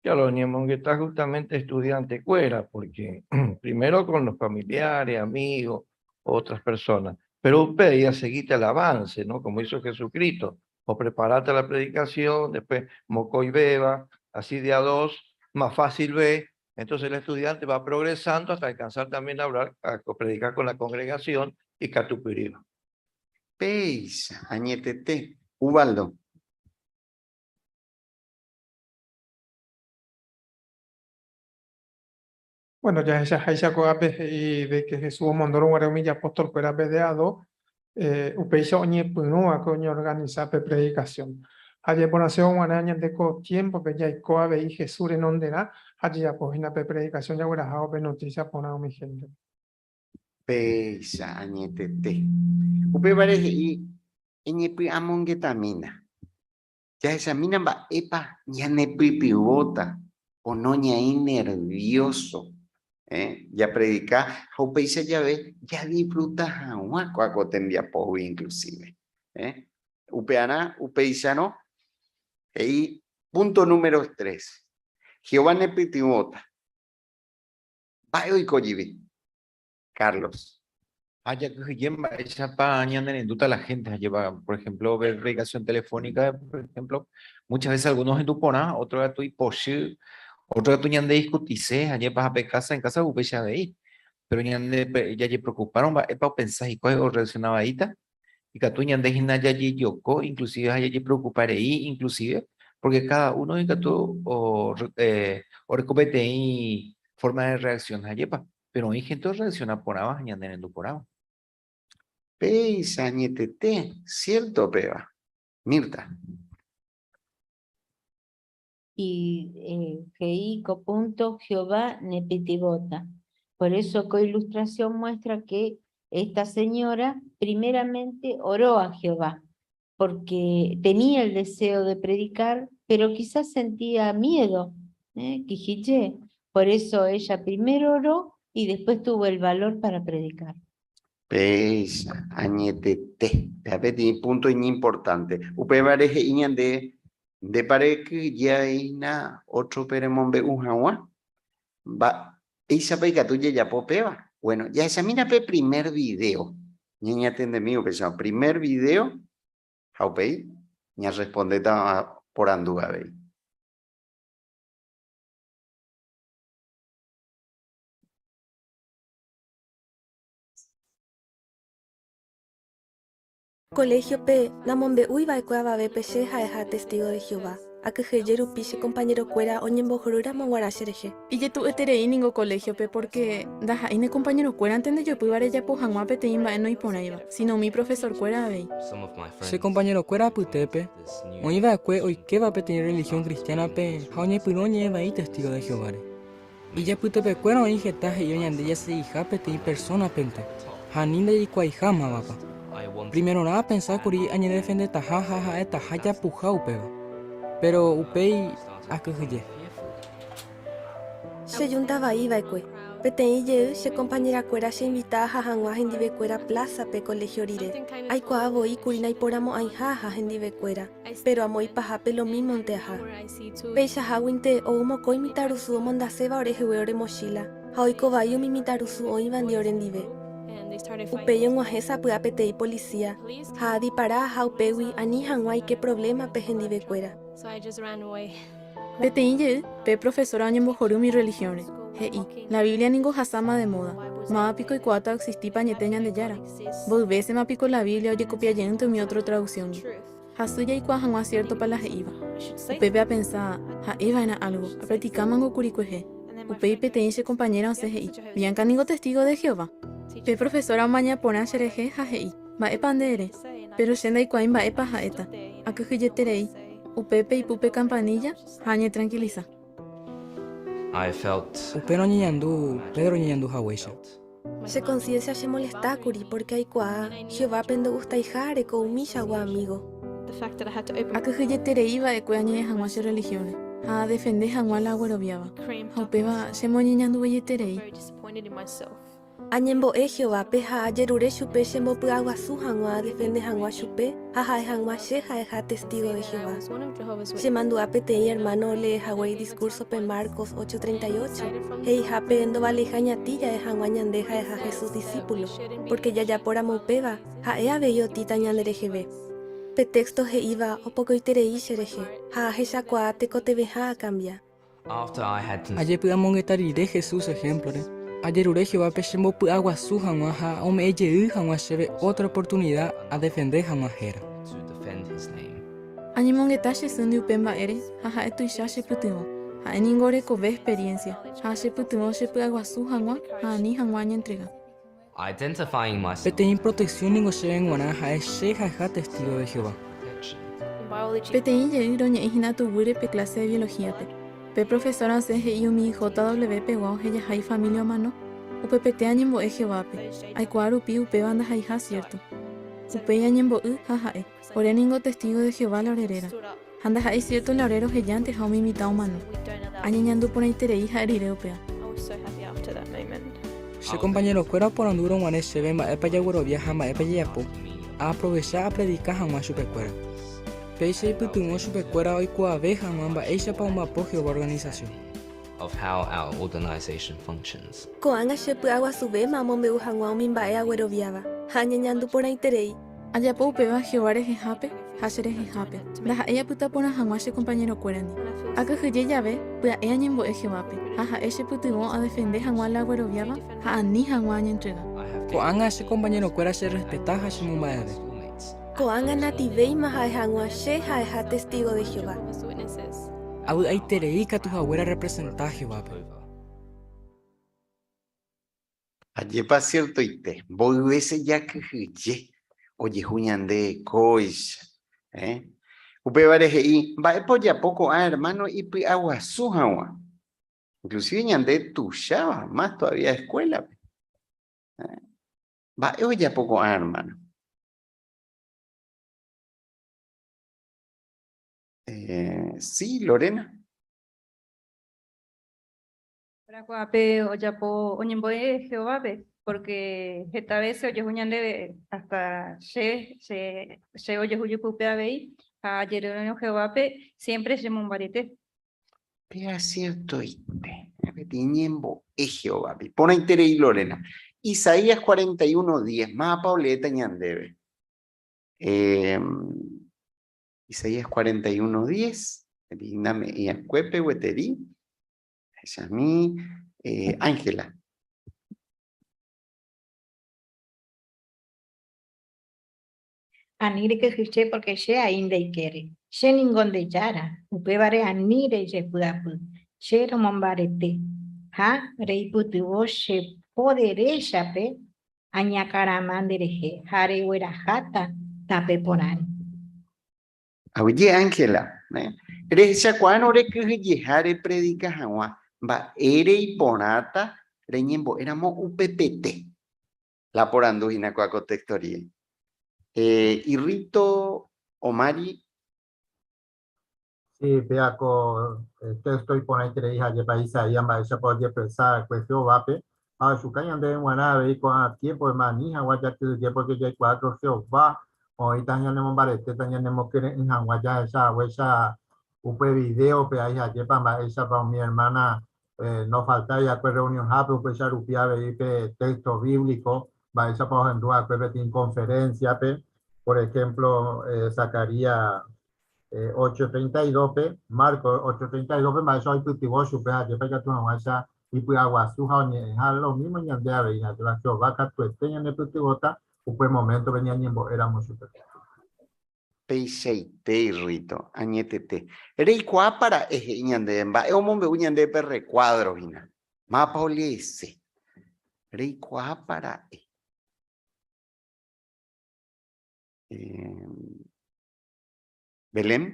Claro, ñemongeta justamente estudiante-kuéra, porque primero con los familiares, amigos, otras personas, pero upéi aseguíta el avance, ¿no? Como hizo Jesucristo, o preparate la predicación, después mokõivéva, así de a dos, más fácil ve, entonces el estudiante va progresando hasta alcanzar también a hablar, a predicar con la congregación y katupyryva. Péicha, añetete. Ubaldo. Bueno, jahechaháicha ko'ápe he'i de que Jesús omondórõ guare umi ijapóstolkuérape de a dos, upéicha oñepyrũva'ekue oñeorganisa pe predikasión. Ha jeporãse og̃uarã ñande ko tiémpope jaiko avei Jesús renonderã ha jajapo hína pe predikasión jaguerahávo pe notísia porã umi héntepe. Péicha añetete. Upévare he'i, Eñepy'amongetamína. Jahechamína mba'épa ñanepytyvõta pono ñaĩ nervióso japredika ha upéicha jave jadisfruta hag̃ua kóa ko tembiapógui inclusive. Upearã upéicharõ he'i punto número tres, Jehová nepytyvõta. Mba'e oiko jivi? Carlos. Ha jakyhyje mba'éichapa ñanerendúta la gente, ha lleva, por ejemplo, pe predicación telefónica, por ejemplo, muchas veces algunos hendu porã, otro katu ipochy, otro katu ñande discutise, ha jepa pe casa en casa upéicha avei. Pero ñande jajepreocupárõ mba'épa opensa hikuái orreacciona vaíta, ikatu ñande hína jajejoko inclusive ha jajepreocupa rei inclusive, porque cada uno ikatu oreko peteĩ forma de reacción ha jepa. Péro oĩ hénte orreaksiona porãva ha ñanerendu porãva. Péicha añetete, siérto péva. Mirta. Y he'i ko punto Jehová nepytyvõta. Por eso ko ilustración muestra que esta señora primeramente oró a Jehová, porque tenía el deseo de predicar, pero quizás sentía miedo, ¿eh? Quijije. Por eso ella primero oró y después tuvo el valor para predicar. Péicha, añetete. Péa peteĩ punto iñimportante. Upévare he'i ñande, ndépa rekyhyje'aína ótrope remombe'u hag̃ua? Mba'éichapa ikatu jajapo péva? Bueno, jahechamína pe primer video. Ñañatendemi upéicha, primer video ha upéi ñarrespondéta porandu avei. Koléhiope namombe'úi va'ekue avavépe che ha'eha testígo de Jehová, akyhyje rupi che kompañerokuéra oñembohorýramo g̃uarã cherehe. Ijetu'ueterei ningo koléhiope pórke ndaha'éi ne kompañerokuérante ndejopýva rejapo hag̃ua peteĩ mba'e noiporãiva, síno umi profesorkuéra avei. Che kompañerokuéra apytépe oĩ va'ekue oikéva peteĩ rrelihión kristiánape ha oñepyrũ oñe'ẽ vai testígo de Jehováre. Ijapytepekuéra oĩ heta he'íva ñande jasegiha peteĩ persónapente ha ani ndajaikuaaiha mávapa. Primerorã apensa kuri añedefendetaha ha ha'etaha japuha upéva. Péro upéi akyhyje. Che junta vai va'ekue. Peteĩ jey che kompañerakuéra cheinvita aha hag̃ua hendivekuéra plásape koléhio rire. Aikuaa voi kuri naiporãmo'ãiha aha hendivekuéra, péro amo ipahápe lomímonte aha. Peichaháguinte ou mokõi mitãrusu omondaséva orehegui ore mochíla ha oiko vai umi mitãrusu oĩvandi orendive. Upéi og̃uahẽ sapy'a peteĩ polisía ha adipara aha upégui ani hag̃ua aike provlémape hendivekuéra. Peteĩ jey, pe profesóra oñembohory umi rrelihiónre. He'i, La Biblia ningo ohasáma de móda. Máva piko oikuaáta oexistípa añete Ñandejára? Mboy vésema piko la Biblia ojekopia jeýnte umi ótro traduksióngui? Hasy jaikuaa hag̃ua siértopa la he'íva. Upépe apensa, Ha'e va'erã álgo, apredikámango kuri kuehe. Upéi peteĩ che kompañéra osẽ he'i, Bianca ningo testígo de Jehová. Pe profesóra omaña porã cherehe ha he'i, Mba'épa nde ere? Péro che ndaikuaái mba'épa ha'éta. Akyhyjeterei. Upépe ipu pe kampanílla ha añetrankilisa. Upérõ oñeñandu Pedro oñeñandu haguéicha. Che konsiénsia chemolestákuri pórke aikuaa Jehovápe ndogustaiha areko umichagua amígo. Akyhyjeterei va'ekue añe'ẽ hag̃ua che rrelihiónre ha adefende hag̃ua la agueroviáva, ha upéva chemoñeñanduveieterei. Añembo'e Jehovápe ha ajerure chupe chembopy'aguasu hag̃ua adefende hag̃ua chupe ha ha'e hag̃ua che ha'eha testígo de Jehová. Chemandu'a peteĩ ermáno olee hague idiskúrsope Marcos 8:38, he'ihápe ndovaleiha ñatĩ ja'e hag̃ua ñande ha'eha Jesús disípulo, pórke jajapóramo upéva, ha'e avei otĩta ñandereheve. Pe téxto he'íva opokoiterei cherehe ha ahechakuaa tekotevẽha akambia. Ajepy'amongeta rire Jesús ehémplore, ajerure Jehovápe chembopy'aguasu hag̃ua ha ome'ẽ jey hag̃ua chéve ótra oportunida adefende hag̃ua héra. Añemongeta che sýndi upe mba'ére ha ha'e tuicha chepytyvõ. Ha'e ningo orekove experiencia ha chepytyvõ chepy'aguasu hag̃ua ha ani hag̃ua añentrega. Peteĩ proteksión ningo chéve g̃uarã ha'e che ha'eha testígo de Jehová. Peteĩ jey roñe'ẽ hína tuguýre pe kláse de biología-pe. Pe profesór osẽ he'i umi JW pegua ohejaha ifamília omano. Upepete añembo'e Jehovápe, aikuaa rupi upéva ndaha'eiha siérto. Upéi añembo'y ha ha'e, Ore ningo testígo de Jehová la ore réra. Ha ndaha'éi siérto la ore rohejánte ha umi mitã omano. Añeñandu porãiterei ha'e rire upéva. Che kompañerokuéra oporandúrõ guare chéve mba'épa jaguerovia ha mba'épa jajapo, aaprovecha apredika hag̃ua chupekuéra. Péicha aipytyvõ chupekuéra oikuaave hag̃ua mba'éichapa omba'apo Jehová organisasión. Ko'ág̃a che py'aguasuvéma amombe'u hag̃ua umi mba'e agueroviáva, ha añeñandu porãiterei. Ajapo upéva Jehová rehehápe ha che rehehápe, ndaha'éi apyta porã hag̃ua che kompañerokuérandi. Akyhyje jave, pya'e añembo'e Jehovápe, ha ha'e chepytyvõ adefende hag̃ua la agueroviáva ha ani hag̃ua añentrega. Ko'ág̃a che kompañerokuéra cherrespeta ha chemomba'eve. Ko'ág̃a nativéima ha'e hag̃ua che ha'eha testígo de Jehová. Avy'aiterei katu haguére arrepresenta Jehovápe. Ajépa ciertoite, mboy vése jakyhyje ojehu ñande kóicha. Eh? Upévare he'i, mba'épa ojapo ko'ã hermano ipy'aguasu hag̃ua? Inclusive ñande tuicháva, más todavía escuela-pe. Eh? Mba'e ojapo ko'ã hermano? Eh, sí, Lorena. Ko'ápe ojapo oñembo'e Jehovápe, porque heta vése ojehu ñandéve hasta che, che, che ojehu jepe upe avei, ha ajerurérõ Jehovápe siempre chemombarete. Péva ciertoite, peteĩ ñembo'e Jehovápe. Iporãiterei Lorena. Isaías 41:10, mávapa oleéta ñandéve? Eh, Isaías 41:10, name'ẽ'akuépe gueteri. Ahechami, eh, Ángela. Ani rekyhyje pórke che aĩ nde ykére. Che ningo nde Jára, upévare ani rejepy'apy, che romombarete ha reipytyvõ che po deréchape añakarama nderehe ha regueraháta tape porãre. Aguyje Ángela, rehechakuaárõ rekyhyjeha repredika hag̃ua, mba'ére iporãta reñembo'éramo upepete? La porandu hína kua ko texto rie. Irrito Omari. Sí, péa ko texto iporãiterei ha ajépa Isaías mba'éichapa ojepresa va'ekue Jehovápe, ha ohechuka ñandéve g̃uarã avei ko'ã tiémpope ani hag̃ua jakyhyje pórke jaikuaa ko Jehová oĩta ñanemombaretéta ñanemokyre'ỹ hag̃ua jahecha haguéicha upe vidéope aĩ ha ajépa mba'éichapa umi ermána nofaltái va'ekue rreunionhápe upéicha rupi avei pe téxto bíblico mba'éichapa ohendu va'ekue peteĩ konferénsiape, por ehémplo Zacarías 8:32-pe, Marcos 8:32-pe mba'éicha oipytyvõ chupe ha ajépa ikatu hag̃uáicha ipy'aguasu ha oñe'ẽha, lo mímo ñande avei ha ajépa Jehová katuete ñanepytyvõta upe moméntope ñañembo'éramo chupe. Peichaite irrito, añetete. Reikuaápa ra'e he'i ñandéve mba'e omombe'u ñandéve pe rrecuadro hína. Mávapa oleese. Reikuaápa ra'e. Belén.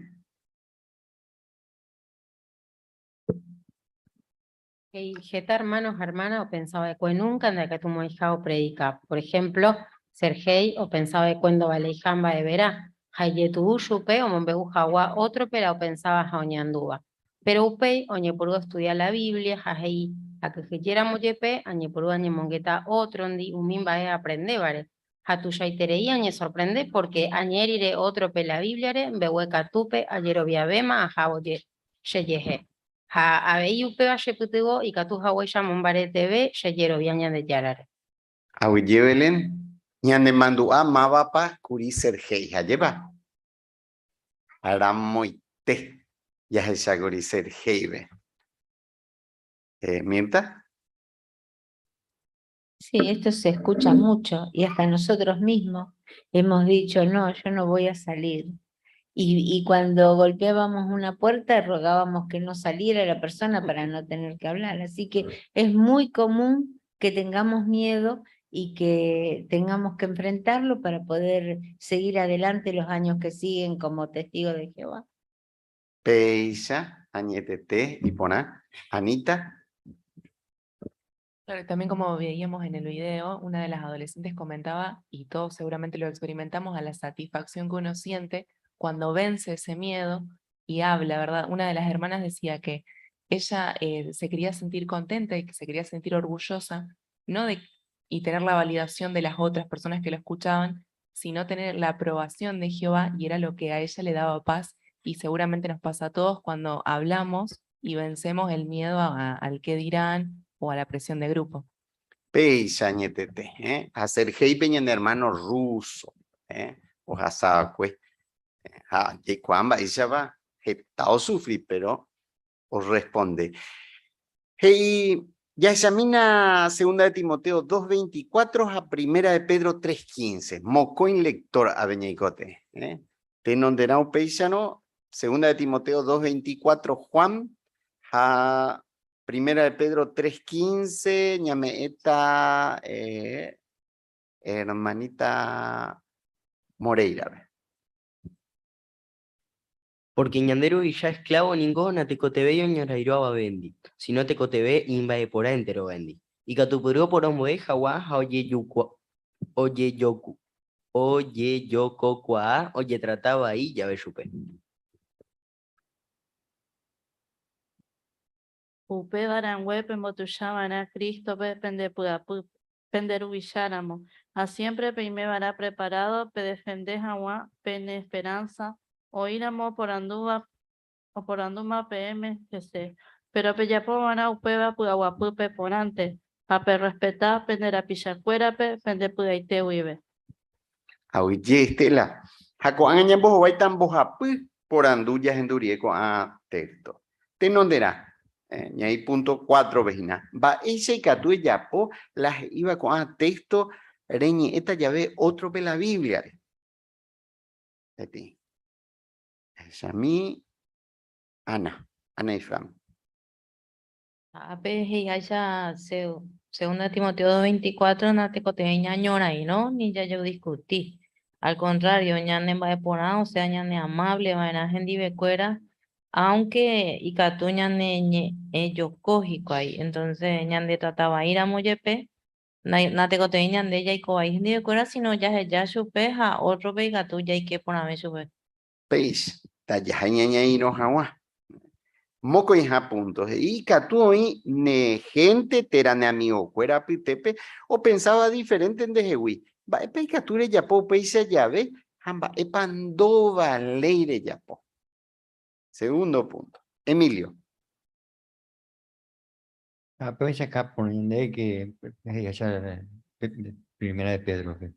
He'i heta hermano ha hermana opensava'ekue nunca ndaikatumo'ãiha opredika. Por ejemplo, Sergei opensava'ekue ndovaleiha mba'everã, ha ijetu'u chupe omombe'u hag̃ua ótrope la opensáva ha oñandúva. Péro upéi oñepyrũ ostudia la Biblia ha he'i, Akyhyjéramo jepe, añepyrũ añemongeta ótrondi umi mba'e aaprendévare, ha tuichaiterei añesorprende pórke añe'ẽ rire ótrope la Bíbliare mbegue katúpe ajeroviavéma ahávo chejehe. Ha avei upéva chepytyvõ ikatu haguéicha mombareteve che jerovia Ñandejárare. Aguyje Belén, ñanemandu'a mávapa kuri Sergei ha jeva? Ramoite jahecha kuri Sergeipe. Mirta? Sí, esto se escucha mucho y hasta nosotros mismos hemos dicho, no, yo no voy a salir. Y, y cuando golpeábamos una puerta rogábamos que no saliera la persona para no tener que hablar. Así que es muy común que tengamos miedo y que tengamos que enfrentarlo para poder seguir adelante los años que siguen como testigos de Jehová. Péicha, añetete, iporã. Anita. Claro, también como veíamos en el video, una de las adolescentes comentaba, y todos seguramente lo experimentamos, a la satisfacción que uno siente cuando vence ese miedo y habla, ¿verdad? Una de las hermanas decía que ella eh, se quería sentir contenta y que se quería sentir orgullosa, no de, y tener la validación de las otras personas que lo escuchaban, sino tener la aprobación de Jehová, y era lo que a ella le daba paz, y seguramente nos pasa a todos cuando hablamos y vencemos el miedo al qué dirán o a la presión de grupo. Péicha añetete, eh? Ha Sergei pe ñane hermano ruso, eh? Ohasava'ekue. Ha jaikuaa mba'éichapa heta osufri, pero orresponde. He'i, jahechamína Segunda de Timoteo 2.24 ha Primera de Pedro 3.15. Mokõi lector ave ñaikotevẽ. Eh? Tenonderã upéicharõ, Segunda de Timoteo 2.24 Juan ha Primera de Pedro 3.15 ñame'ẽta eh, hermanita Moreira-pe. Porque ñande ruvicha esclavo ningo natekotevẽi oñorairõ avavéndi, sino tekotevẽ imba'eporã enterovéndi. Ikatupyry oporombo'e hag̃ua ha ojejokokuaa ojetrata vai jave chupe. Upéva rangue pembotuicha va'erã Crístope pende py'apy, pende ruvicha ramo, ha siémpre peime va'erã preparádo pedefende hag̃ua pene esperánsa oĩramo oporandúva oporandúma peẽme hese. Péro pejapo va'erã upéva py'aguapýpe porãnte ha perrespeta pende rapichakuérape pende py'aite guive. Aguyje, Estela. Ha ko'ág̃a ñambohováita mbohapy porandu jahendu rire ko'ã texto. Tenonderã, ñaĩ punto cuatro-pe hína. Mba'éicha ikatu ejapo la he'íva ko'ã texto reñe'ẽta jave ótrope la Bíbliare? Peteĩ. Ehechami Ana, Ana Ifram. Ápe he'iháicha Segunda Timoteo 2.24 natekotevẽi ñañorairõ ni jajodiskuti. Al contrario, ñanemba'eporã, osea ñaneamable va'erã hendivekuéra, aunque ikatu ñane ñe'ẽjoko hikuái. Entonces, ñandetrata vaíramo jepe, natekotevẽi ñande jaiko vai hendivekuéra, sino jaheja chupe ha ótrope ikatu jaike porãve chupe. Péicha, tajaha ñañairõ hag̃ua. Mokõiha púnto, he'i ikatu oĩ ne hénte térã ne amigokuéra apytépe opensáva diferénte ndehegui. Mba'épa ikatu rejapo upéicha jave ha mba'épa ndovaléi rejapo? Segundo púnto. Emilio. Ha péicha porã ñande que he'iháicha primera de Pedro-pe.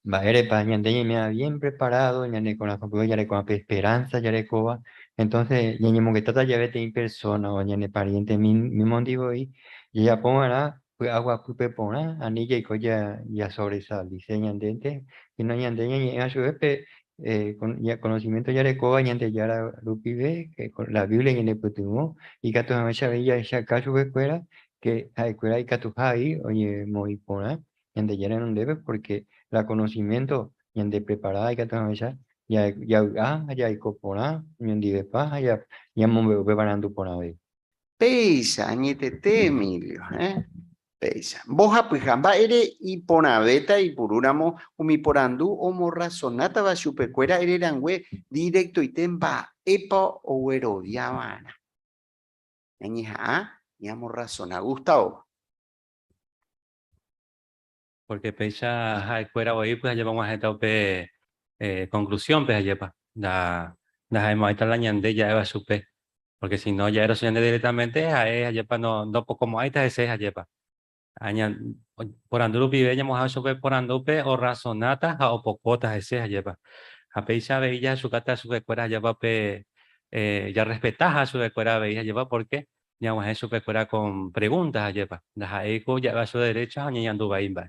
Mba'érepa ñande ñaiméva bien preparado, ñane korasõpyve jarekóva pe esperanza jarekóva, entonces ñañemongetáta jave peteĩ persona o ñane pariente mismo ndivoi, jajapo va'erã py'aguapýpe porã, ani jaiko jasobresalise ñandénte, sino ñande ñañe'ẽva chupe pe conocimiento jarekóva Ñandejára rupive, la Biblia ñanepytyvõ, ikatu hag̃uáicha avei jahechauka chupekuéra ke ha'ekuéra ikatuha avei oñemoĩ porã Ñandejára renondépe, porque la conocimiento ñandepreparada ikatu hag̃uáicha javy'a ha jaiko porã oñondivepa ha ñamombe'u pe marandu porãve. Péicha, añetete Emilio, eh? Péicha. Mbohapyha, mba'ére iporãvéta ipurúramo umi porandu omorrazonátava chupekuéra ererangue directoite mba'épa ogueroviava'erã. Ñañeha'ã ñamorrazona. Gustavo. Porque péicha ha'ekuéra voi pues ajépa og̃uahẽta upe conclusión-pe ajépa ndaha'emo'ãita la ñande ja'éva chupe, porque si no ja'érõ chupe ñande directamente ha'e ajépa ndopokomo'ãita hese ajépa. Porandu rupive ñamoha'ã chupe porandúpe orrazonáta ha opokóta hese ajépa. Ha péicha avei jahechukáta chupekuéra ajépa pe jarrespetaha chupekuéra avei ajépa porque ñag̃uahẽ chupekuéra con preguntas ajépa, ndaha'éi ko ja'éva chupe derecho ha oñeñandu vai mba'e.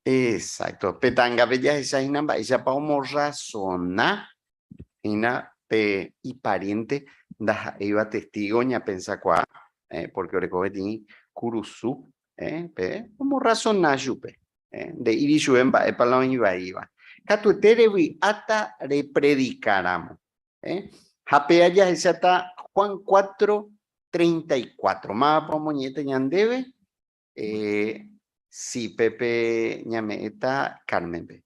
Exacto, pe ta'angápe jahecha hína mba'éichapa omorrazona hína pe ipariente ndaha'éiva testigo ñapensakuaa, porque oreko peteĩ kurusu, pe omorrazona chupe, nde'íri chupe mba'épa la oĩ vaíva. Katuete revy'áta repredikáramo. Ha péa jahecháta Juan 4, 34. Mávapa omoñe'ẽta ñandéve? Si, pépe ñame'ẽta Cármenpe.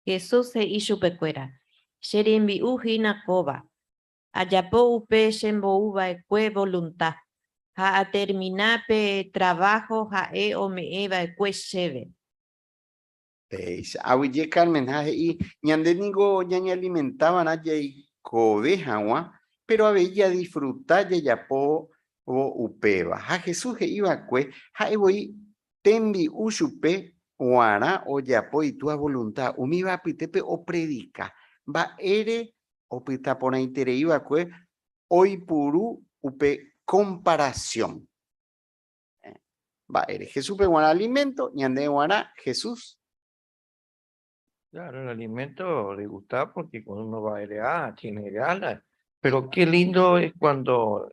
Jesús he'i chupekuéra, Che rembi'u hína kóva, ajapo upe chembou va'ekue volunta, ha atermina pe traváho ha'e ome'ẽ va'ekue chéve. Péicha. Aguyje Carmen ha he'i, ñande ningo ñañealimentava'erã jaikove hag̃ua, péro avei jadisfruta jajapóvo upéva. Ha Jesús he'i va'ekue ha'e voi tembi'u chupe g̃uarã ojapo Itúa volunta, umíva apytépe opredika. Mba'ére opyta porãiterei va'ekue oipuru upe komparasión? Mba'ére? Jesúspe g̃uarã alimento, ñande g̃uarã Jesús. Claro, el alimento le gusta porque cuando uno va a heredar, tiene ganas. Pero qué lindo es cuando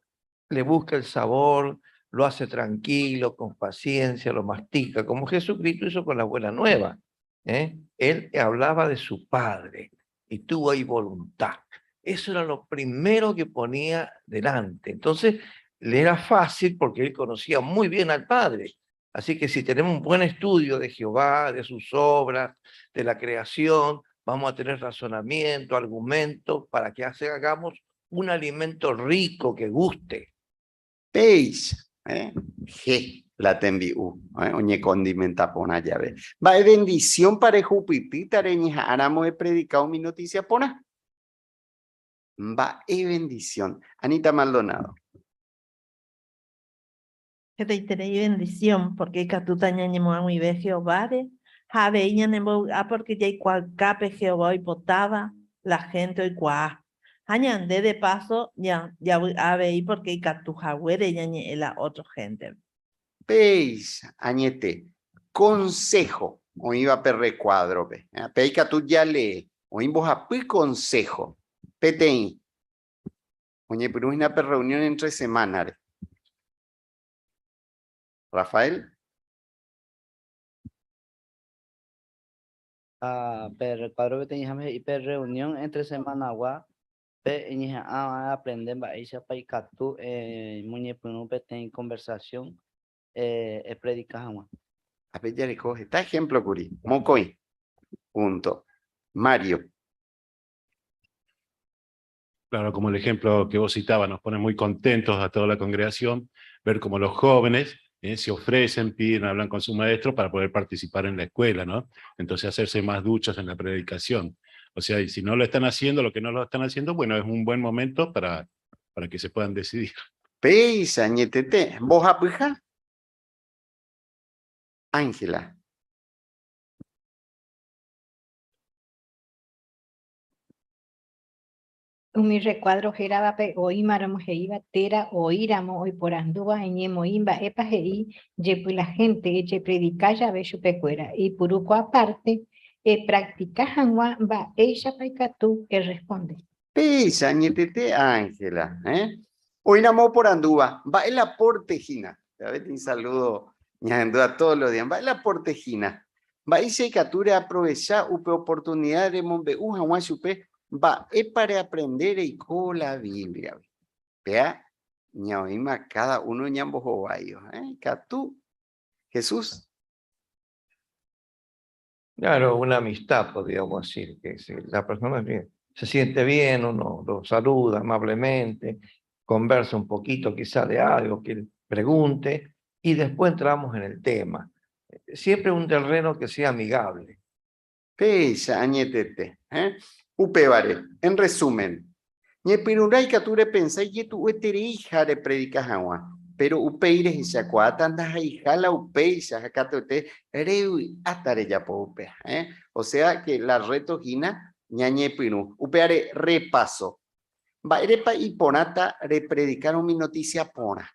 le busca el sabor, lo hace tranquilo, con paciencia, lo mastica, como Jesucristo hizo con la buena nueva. ¿eh? Él hablaba de su Padre y tuvo ahí voluntad. Eso era lo primero que ponía delante. Entonces, le era fácil porque él conocía muy bien al Padre. Así que si tenemos un buen estudio de Jehová, de sus obras, de la creación, vamos a tener razonamiento, argumentos para que hagamos un alimento rico que guste. Péicha, eh, G, la tembi'u, eh, oñekondimenta porã jave. Mba'e bendición-pa rehupytýta reñeha'ãramo epredika umi noticia porã? Mba'e bendición. Anita Maldonado. Hetaiterei bendición, porque ikatúta ñañemoag̃uive Jehováre ha avei ñanembovy'a porque jaikuaauka pe Jehová oipotáva la hénte oikuaa. Ha ñande de paso javy'a avei porque ikatu haguére ñañe'ẽ la ótro héntepe. Péicha añete, consejo oĩva pe rrecuadro-pe. Pe ikatu jalee, oĩ mbohapy consejo. Peteĩ, oñepyrũ hína pe reunión entre semana-re. Rafael. Ha pe recuadro peteĩháme he'i pe reunión entre semana-gua pe eñeha'ã aprende mba'éichapa ikatu emoñepyrũ peteĩ conversación epredika hag̃ua. Ape jareko heta ejemplo kuri. Mokõi. Punto. Mario. Claro, como el ejemplo que vos citabas, nos pone muy contentos a toda la congregación ver cómo los jóvenes se ofrecen, piden, hablan con su maestro para poder participar en la escuela, ¿no? Entonces hacerse más duchos en la predicación. O sea, y si no lo están haciendo, lo que no lo están haciendo, bueno, es un buen momento para que se puedan decidir. Péicha, añetete, mbohapyha? Ángela. Umi rekuádro héravape oĩmaramo he'íva térã oĩramo oiporandúva eñemoĩ mba'épa he'i jepy la hénte ejepredika jave chupekuéra. Eipuru ko apárte epraktika hag̃ua mba'éichapa ikatu erresponde. Péicha añetete Ángela, eh? Oĩramo oporandúva, mba'e la pórte hína? Peteĩ saludo ñahendúva todos los días. Mba'e la pórte hína? Mba'éicha ikatu reaprovecha upe oportunidad remombe'u hag̃ua chupe? Mba'épa reaprende reiko la Bíbliagui? Péa ñaoĩma káda uno ñambohováiva. Ikatu Jesús. Claro, una amistad, podríamos decir, que si la persona se siente bien, uno lo saluda amablemente, conversa un poquito quizá de algo que él pregunte, y después entramos en el tema. Siempre un terreno que sea amigable. Péicha añetete, eh? Upévare, en resumen, ñepyrũrã ikatu repensa ijetu'uetereiha repredika hag̃ua, péro upéi rehechakuaáta ndaha'eiha la upéicha ha katuete revy'áta rejapo upéva, eh? Osea ke la rréto hína ñañepyrũ. Upévare repaso. Mba'érepa iporãta repredikárõ umi notísia porã?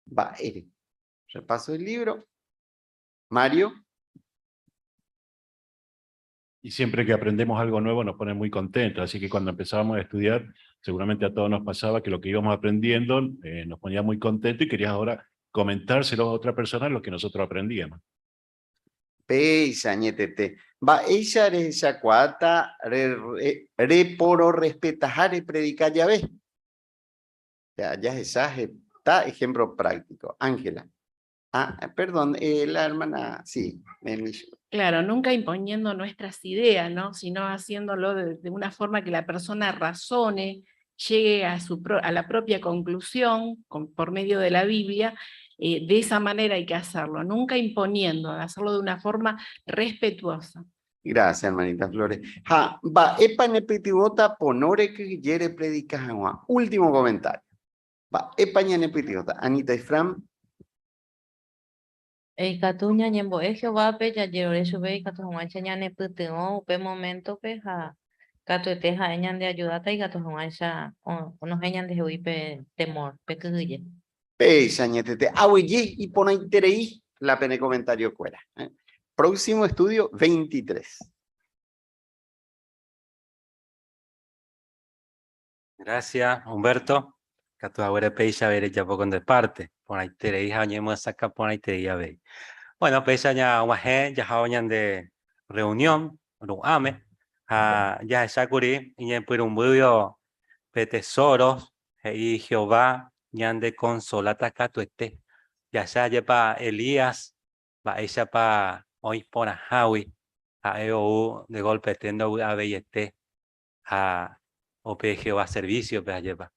Mba'ére? Repaso del libro. Mario. Y siempre que aprendemos algo nuevo nos pone muy contentos, así que cuando empezábamos a estudiar, seguramente a todos nos pasaba que lo que íbamos aprendiendo nos ponía muy contento y querías ahora comentárselo a otra persona lo que nosotros aprendíamos. Péicha añetete. Mba'éicha rehechakuaáta repororrespetaha repredika jave? Ya, jahecha heta ejemplo práctico. Ángela. Ah, perdón, la hermana, sí, me Claro, nunca imponiendo nuestras ideas, ¿no? Sino haciéndolo de una forma que la persona razone, llegue a, su a la propia conclusión por medio de la Biblia. De esa manera hay que hacerlo, nunca imponiendo, hacerlo de una forma respetuosa. Gracias, hermanita Flores. Ha, mba'épa nepytyvõta pono rekyhyje repredika hag̃ua. Último comentario. Mba'épa ñanepytyvõta. Anita y Fran. Ikatu ñañembo'e Jehovápe jajerure chupe ikatu hag̃uáicha ñanepytyvõ upe moméntope ha katuete ha'e ñandeajudáta ikatu hag̃uáicha onohẽ ñandehegui pe temor, pe kyhyje. Péicha añetete. Aguyje iporãiterei la pene komentariokuéra. Próximo estudio 23. Gracias, Humberto. Katu haguére péicha avei rejapo ko nde parte. Porãiterei ha oñemyasakã porãiterei avei. Bueno, péicha ñag̃uahẽ jahávo ñande reunión ru'ãme ha jahechákuri iñepyrũmbývo pe tesoro he'i Jehová ñandekonsoláta katuete. Jahecha ajépa Elías mba'éichapa oĩ porãhágui ha'e ou de golpete ndovy'aveiete ha upe Jehová servísiope ajépa.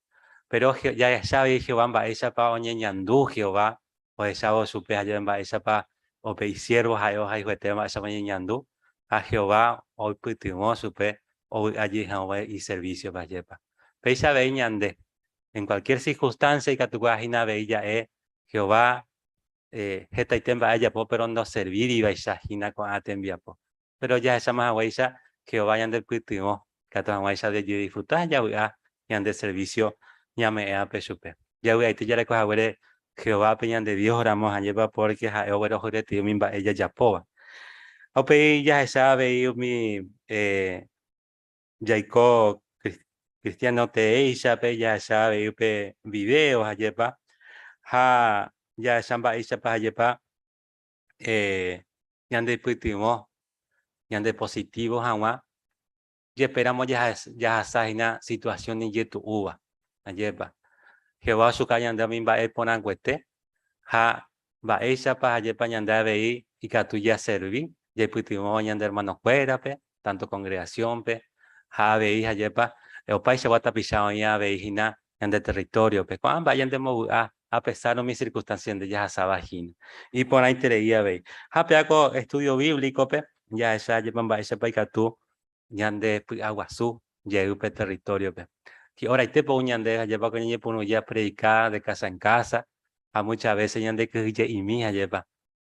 Péro jahecha avei Jehová mba'éichapa oñeñandu Jehová ohechávo chupe ajépa mba'éichapa upe isiérvo ha'e ohayhuetéva mba'éichapa oñeñandu ha Jehová oipytyvõ chupe ovy'a jey hag̃ua iservísiope ajépa. Péicha avei ñande, en cualquier circunstancia ikatukuaa hína avei ja'e Jehová hetaite mba'e ajapo péro ndoservírivaicha hína ko'ã tembiapo. Péro jahecháma haguéicha Jehová ñandepytyvõ ikatu hag̃uáicha jajedisfruta ha javy'a ñande servísio ñame'ẽvape chupe. Javy'aite jareko haguére Jehovápe ñande Dios ramo ha'épa pórke ha'e oguerohoryetei umi mba'e jajapóva. Ha upéi jahecha avei umi jaiko kristiáno teéichape, jahecha avei upe vidéo ha'épa ha jahecha mba'éichapa ha'épa ñandepytyvõ ñandepositívo hag̃ua jepéramo jahasa hína situasión ijetu'úva. Ajépa? Jehová ochuka ñande umi mba'e porãnguete ha mba'éichapa ajépa ñande avei ikatu jaservi jaipytyvõ ñande ermanokuérape, tánto kongregasiónpe ha avei ajépa opaichagua tapicha oĩ avei hína ñande territóriope. Ko'ã mba'e ñandemovy'a a pesar umi circunstancia ñande jahasáva hína. Iporãiterei avei. Ha péva ko estudio bíblico-pe jahecha jepa mba'éichapa ikatu ñande py'aguasu jey pe territóriope. Hi'oraitépa ou ñande ajépa ko ñañepyrũ japredika de casa en casa ha muchas veces ñandekyhyje'imi ajépa.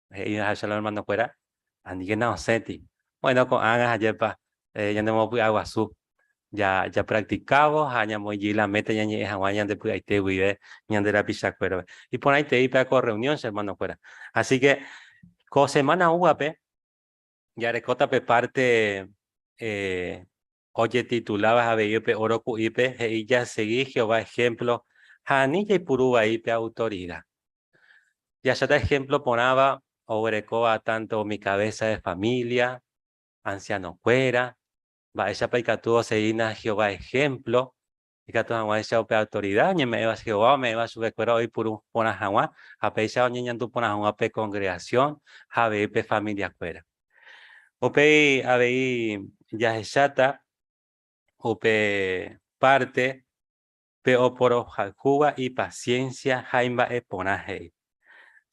He'i jahecha la hermano-kuéra, aníkena osẽti. Bueno, ko'ág̃a ajépa ñanemopy'aguasu japractikávo ha ñamoĩjey la meta ñañe'ẽ hag̃ua ñande py'aite guive ñande rapichakuérape. Iporãitei pe ko reunión che hermano-kuéra. Así que ko semana oúvape jarekóta pe parte ojetituláva avei upe oro ku'ípe he'i jasegi Jehová ejemplo ha ani jaipuru vai pe autorida. Jahecháta ejemplo porãva oguerekóva tanto umi cabeza de familia, anciano-kuéra. Mba'éichapa ikatu osegína Jehová ehémplo ikatu hag̃uáicha upe autorida oñeme'ẽva Jehová ome'ẽva chupekuéra oipuru porã hag̃ua ha péicha oñeñandu porã hag̃ua pe kongregasión ha avei pe familiakuéra. Upéi avei jahecháta upe párte pe oporohayhúva ipasiénsia ha imba'eporã he'i.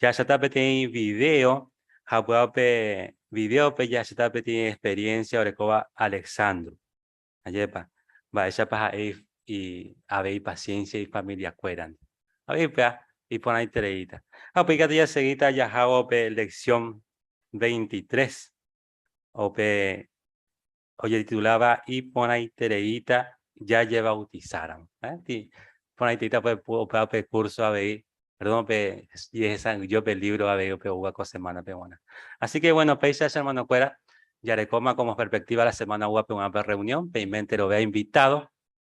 Jahecháta peteĩ vidéo ha upéva upe vidéope jahecháta peteĩ experiénsia orekóva Alexandru. Ajépa, mba'éichapa ha'e avei ipasiénsia ifamiliakuérandi. Avei upéva iporãitereíta. Ha upéi katu jasegíta jahávo pe lección 23, upe ojetituláva Iporãitereíta jajebautisáramo. Iporãitereíta upéva pe curso avei, perdón, pe jehesa'ỹijo pe libro avei upe oúva ko semana-pe g̃uarã. Así que bueno, péicha che hermano-kuéra, jarekóma como perspectiva la semana oúvape g̃uarã pe reunión, peime enterove invitado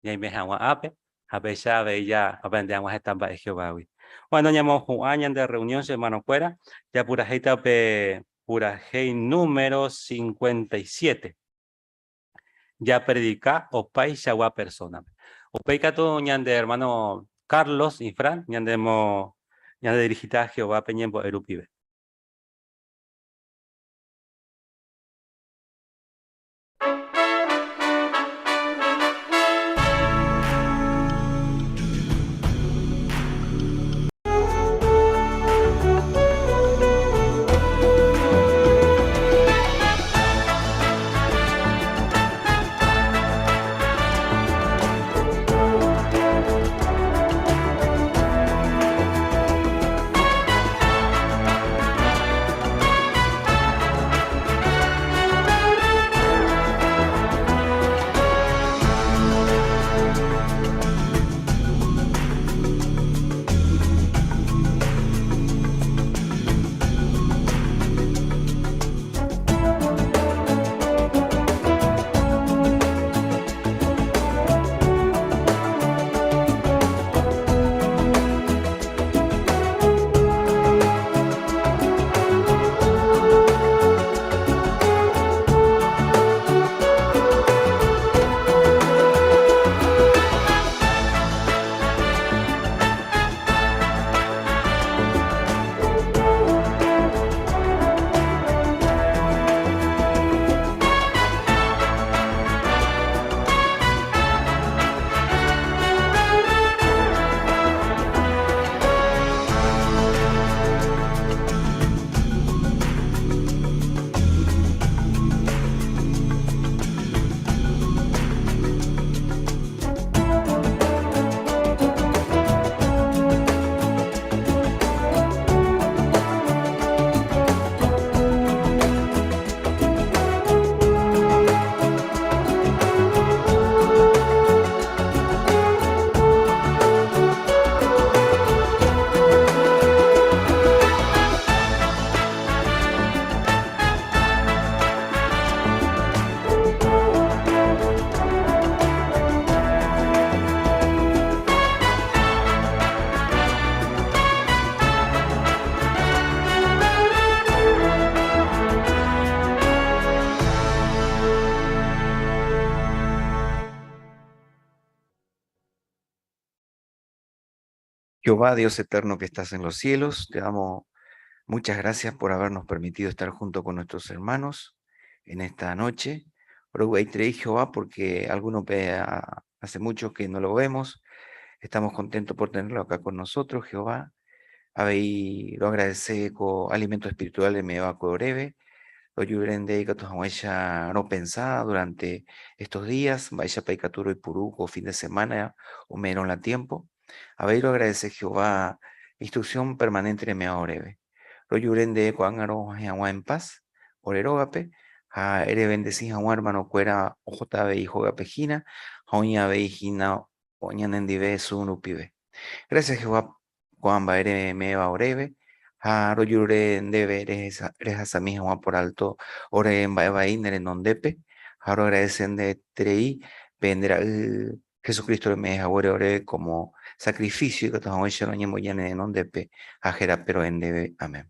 ñaime hag̃ua ápe, ha péicha avei jaaprende hag̃ua heta mba'e Jehovágui. Bueno, ñamohu'ã ñande reunión che hermano-kuéra, japurahéita pe purahéi número 57. Japredika opaichagua persónape. Upéi katu ñande hermano Carlos Infran ñandemo ñandedirigita Jehovápe ñembo'e rupive. Jehová, Dios eterno que estás en los cielos, te damos muchas gracias por habernos permitido estar junto con nuestros hermanos en esta noche. Uruguay Jehová, porque algunos hace mucho que no lo vemos. Estamos contentos por tenerlo acá con nosotros, Jehová. Avei lo agradece con alimento espiritual me va breve. Rojerure ikatu hag̃uáicha ropensa durante estos días, mba'éichapa ikatu roipuru ko fin de semana ome'ẽrõ la tiempo. Avei roagradece Jehová instrucción permanente reme'ẽva oréve. Rojerure ndéve ko'ág̃a rohẽ hag̃ua en paz ore rógape ha erebendeci hag̃ua hermano-kuéra ohóta avei hógape hína ha oĩ avei hína ñanendive Zoom rupive. Gracias Jehová ko'ã mba'e reme'ẽva oréve ha rojerure ndéve rehasami hag̃ua por alto ore mba'e vai ne renondépe ha roagradece ndeterei pe nde ra'y Jesucristo reme'ẽ haguére oréve como sacrificio ikatu hag̃uáicha roñemboja ne renondépe ha hérape ro'e ndéve. Amén.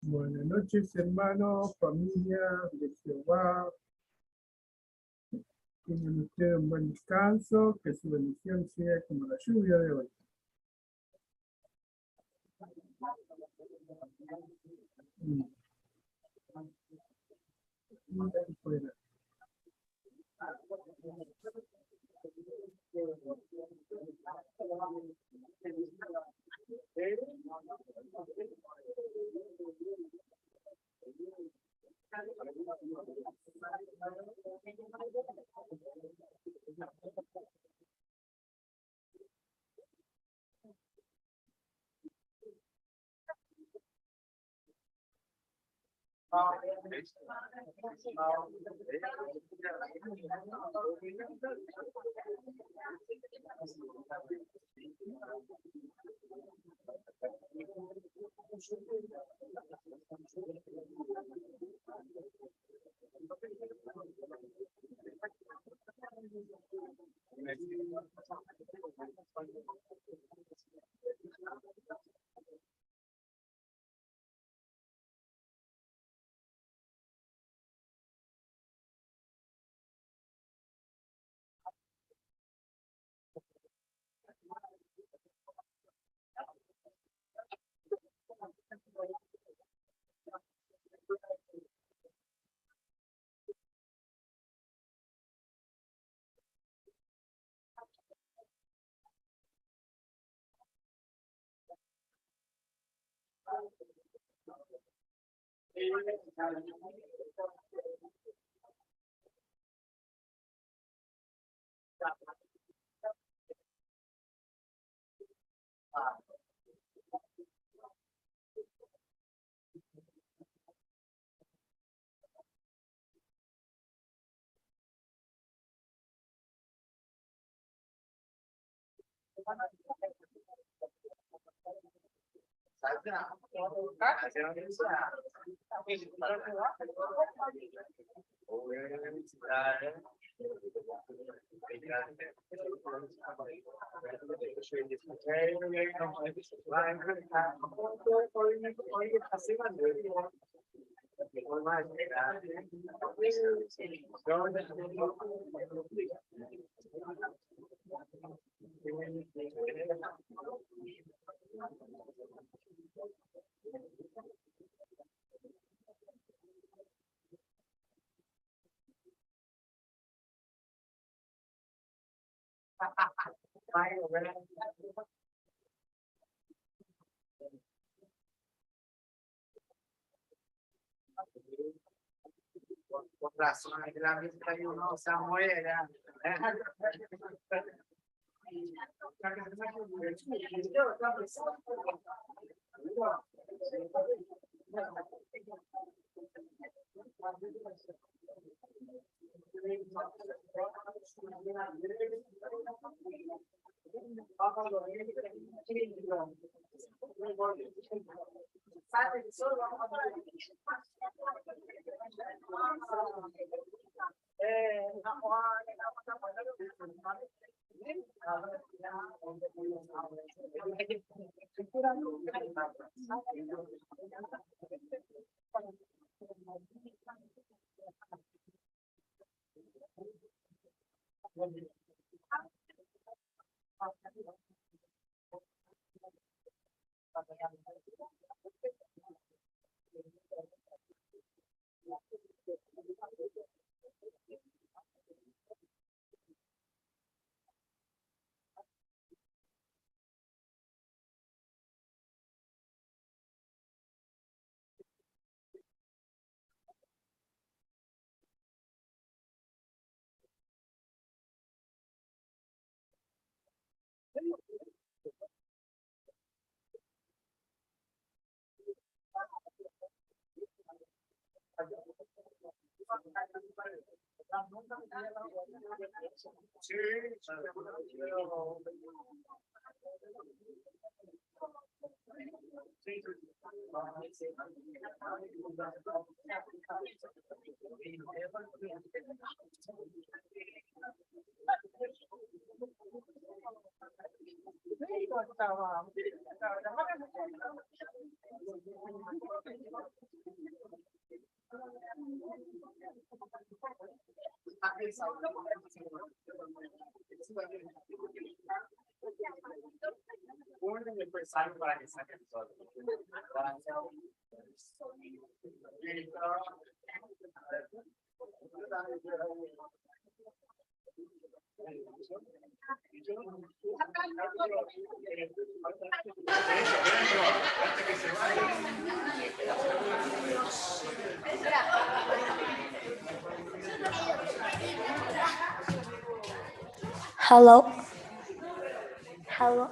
Buenas noches, hermanos, familia de Jehová. Tengan ustedes un buen descanso, que su bendición sea como la lluvia de hoy. Fuera. Hello. Hello.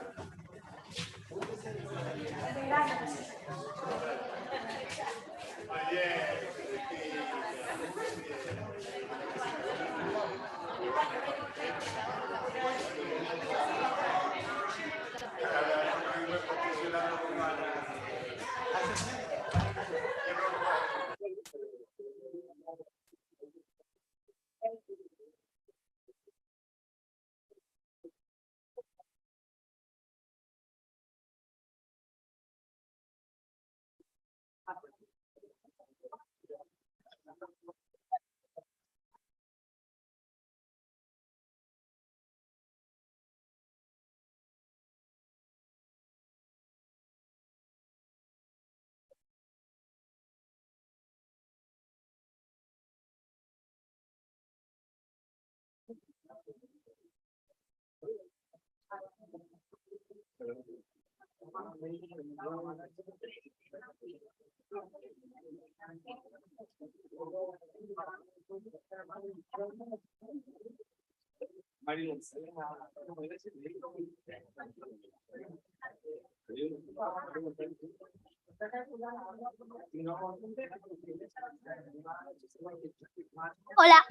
Hola.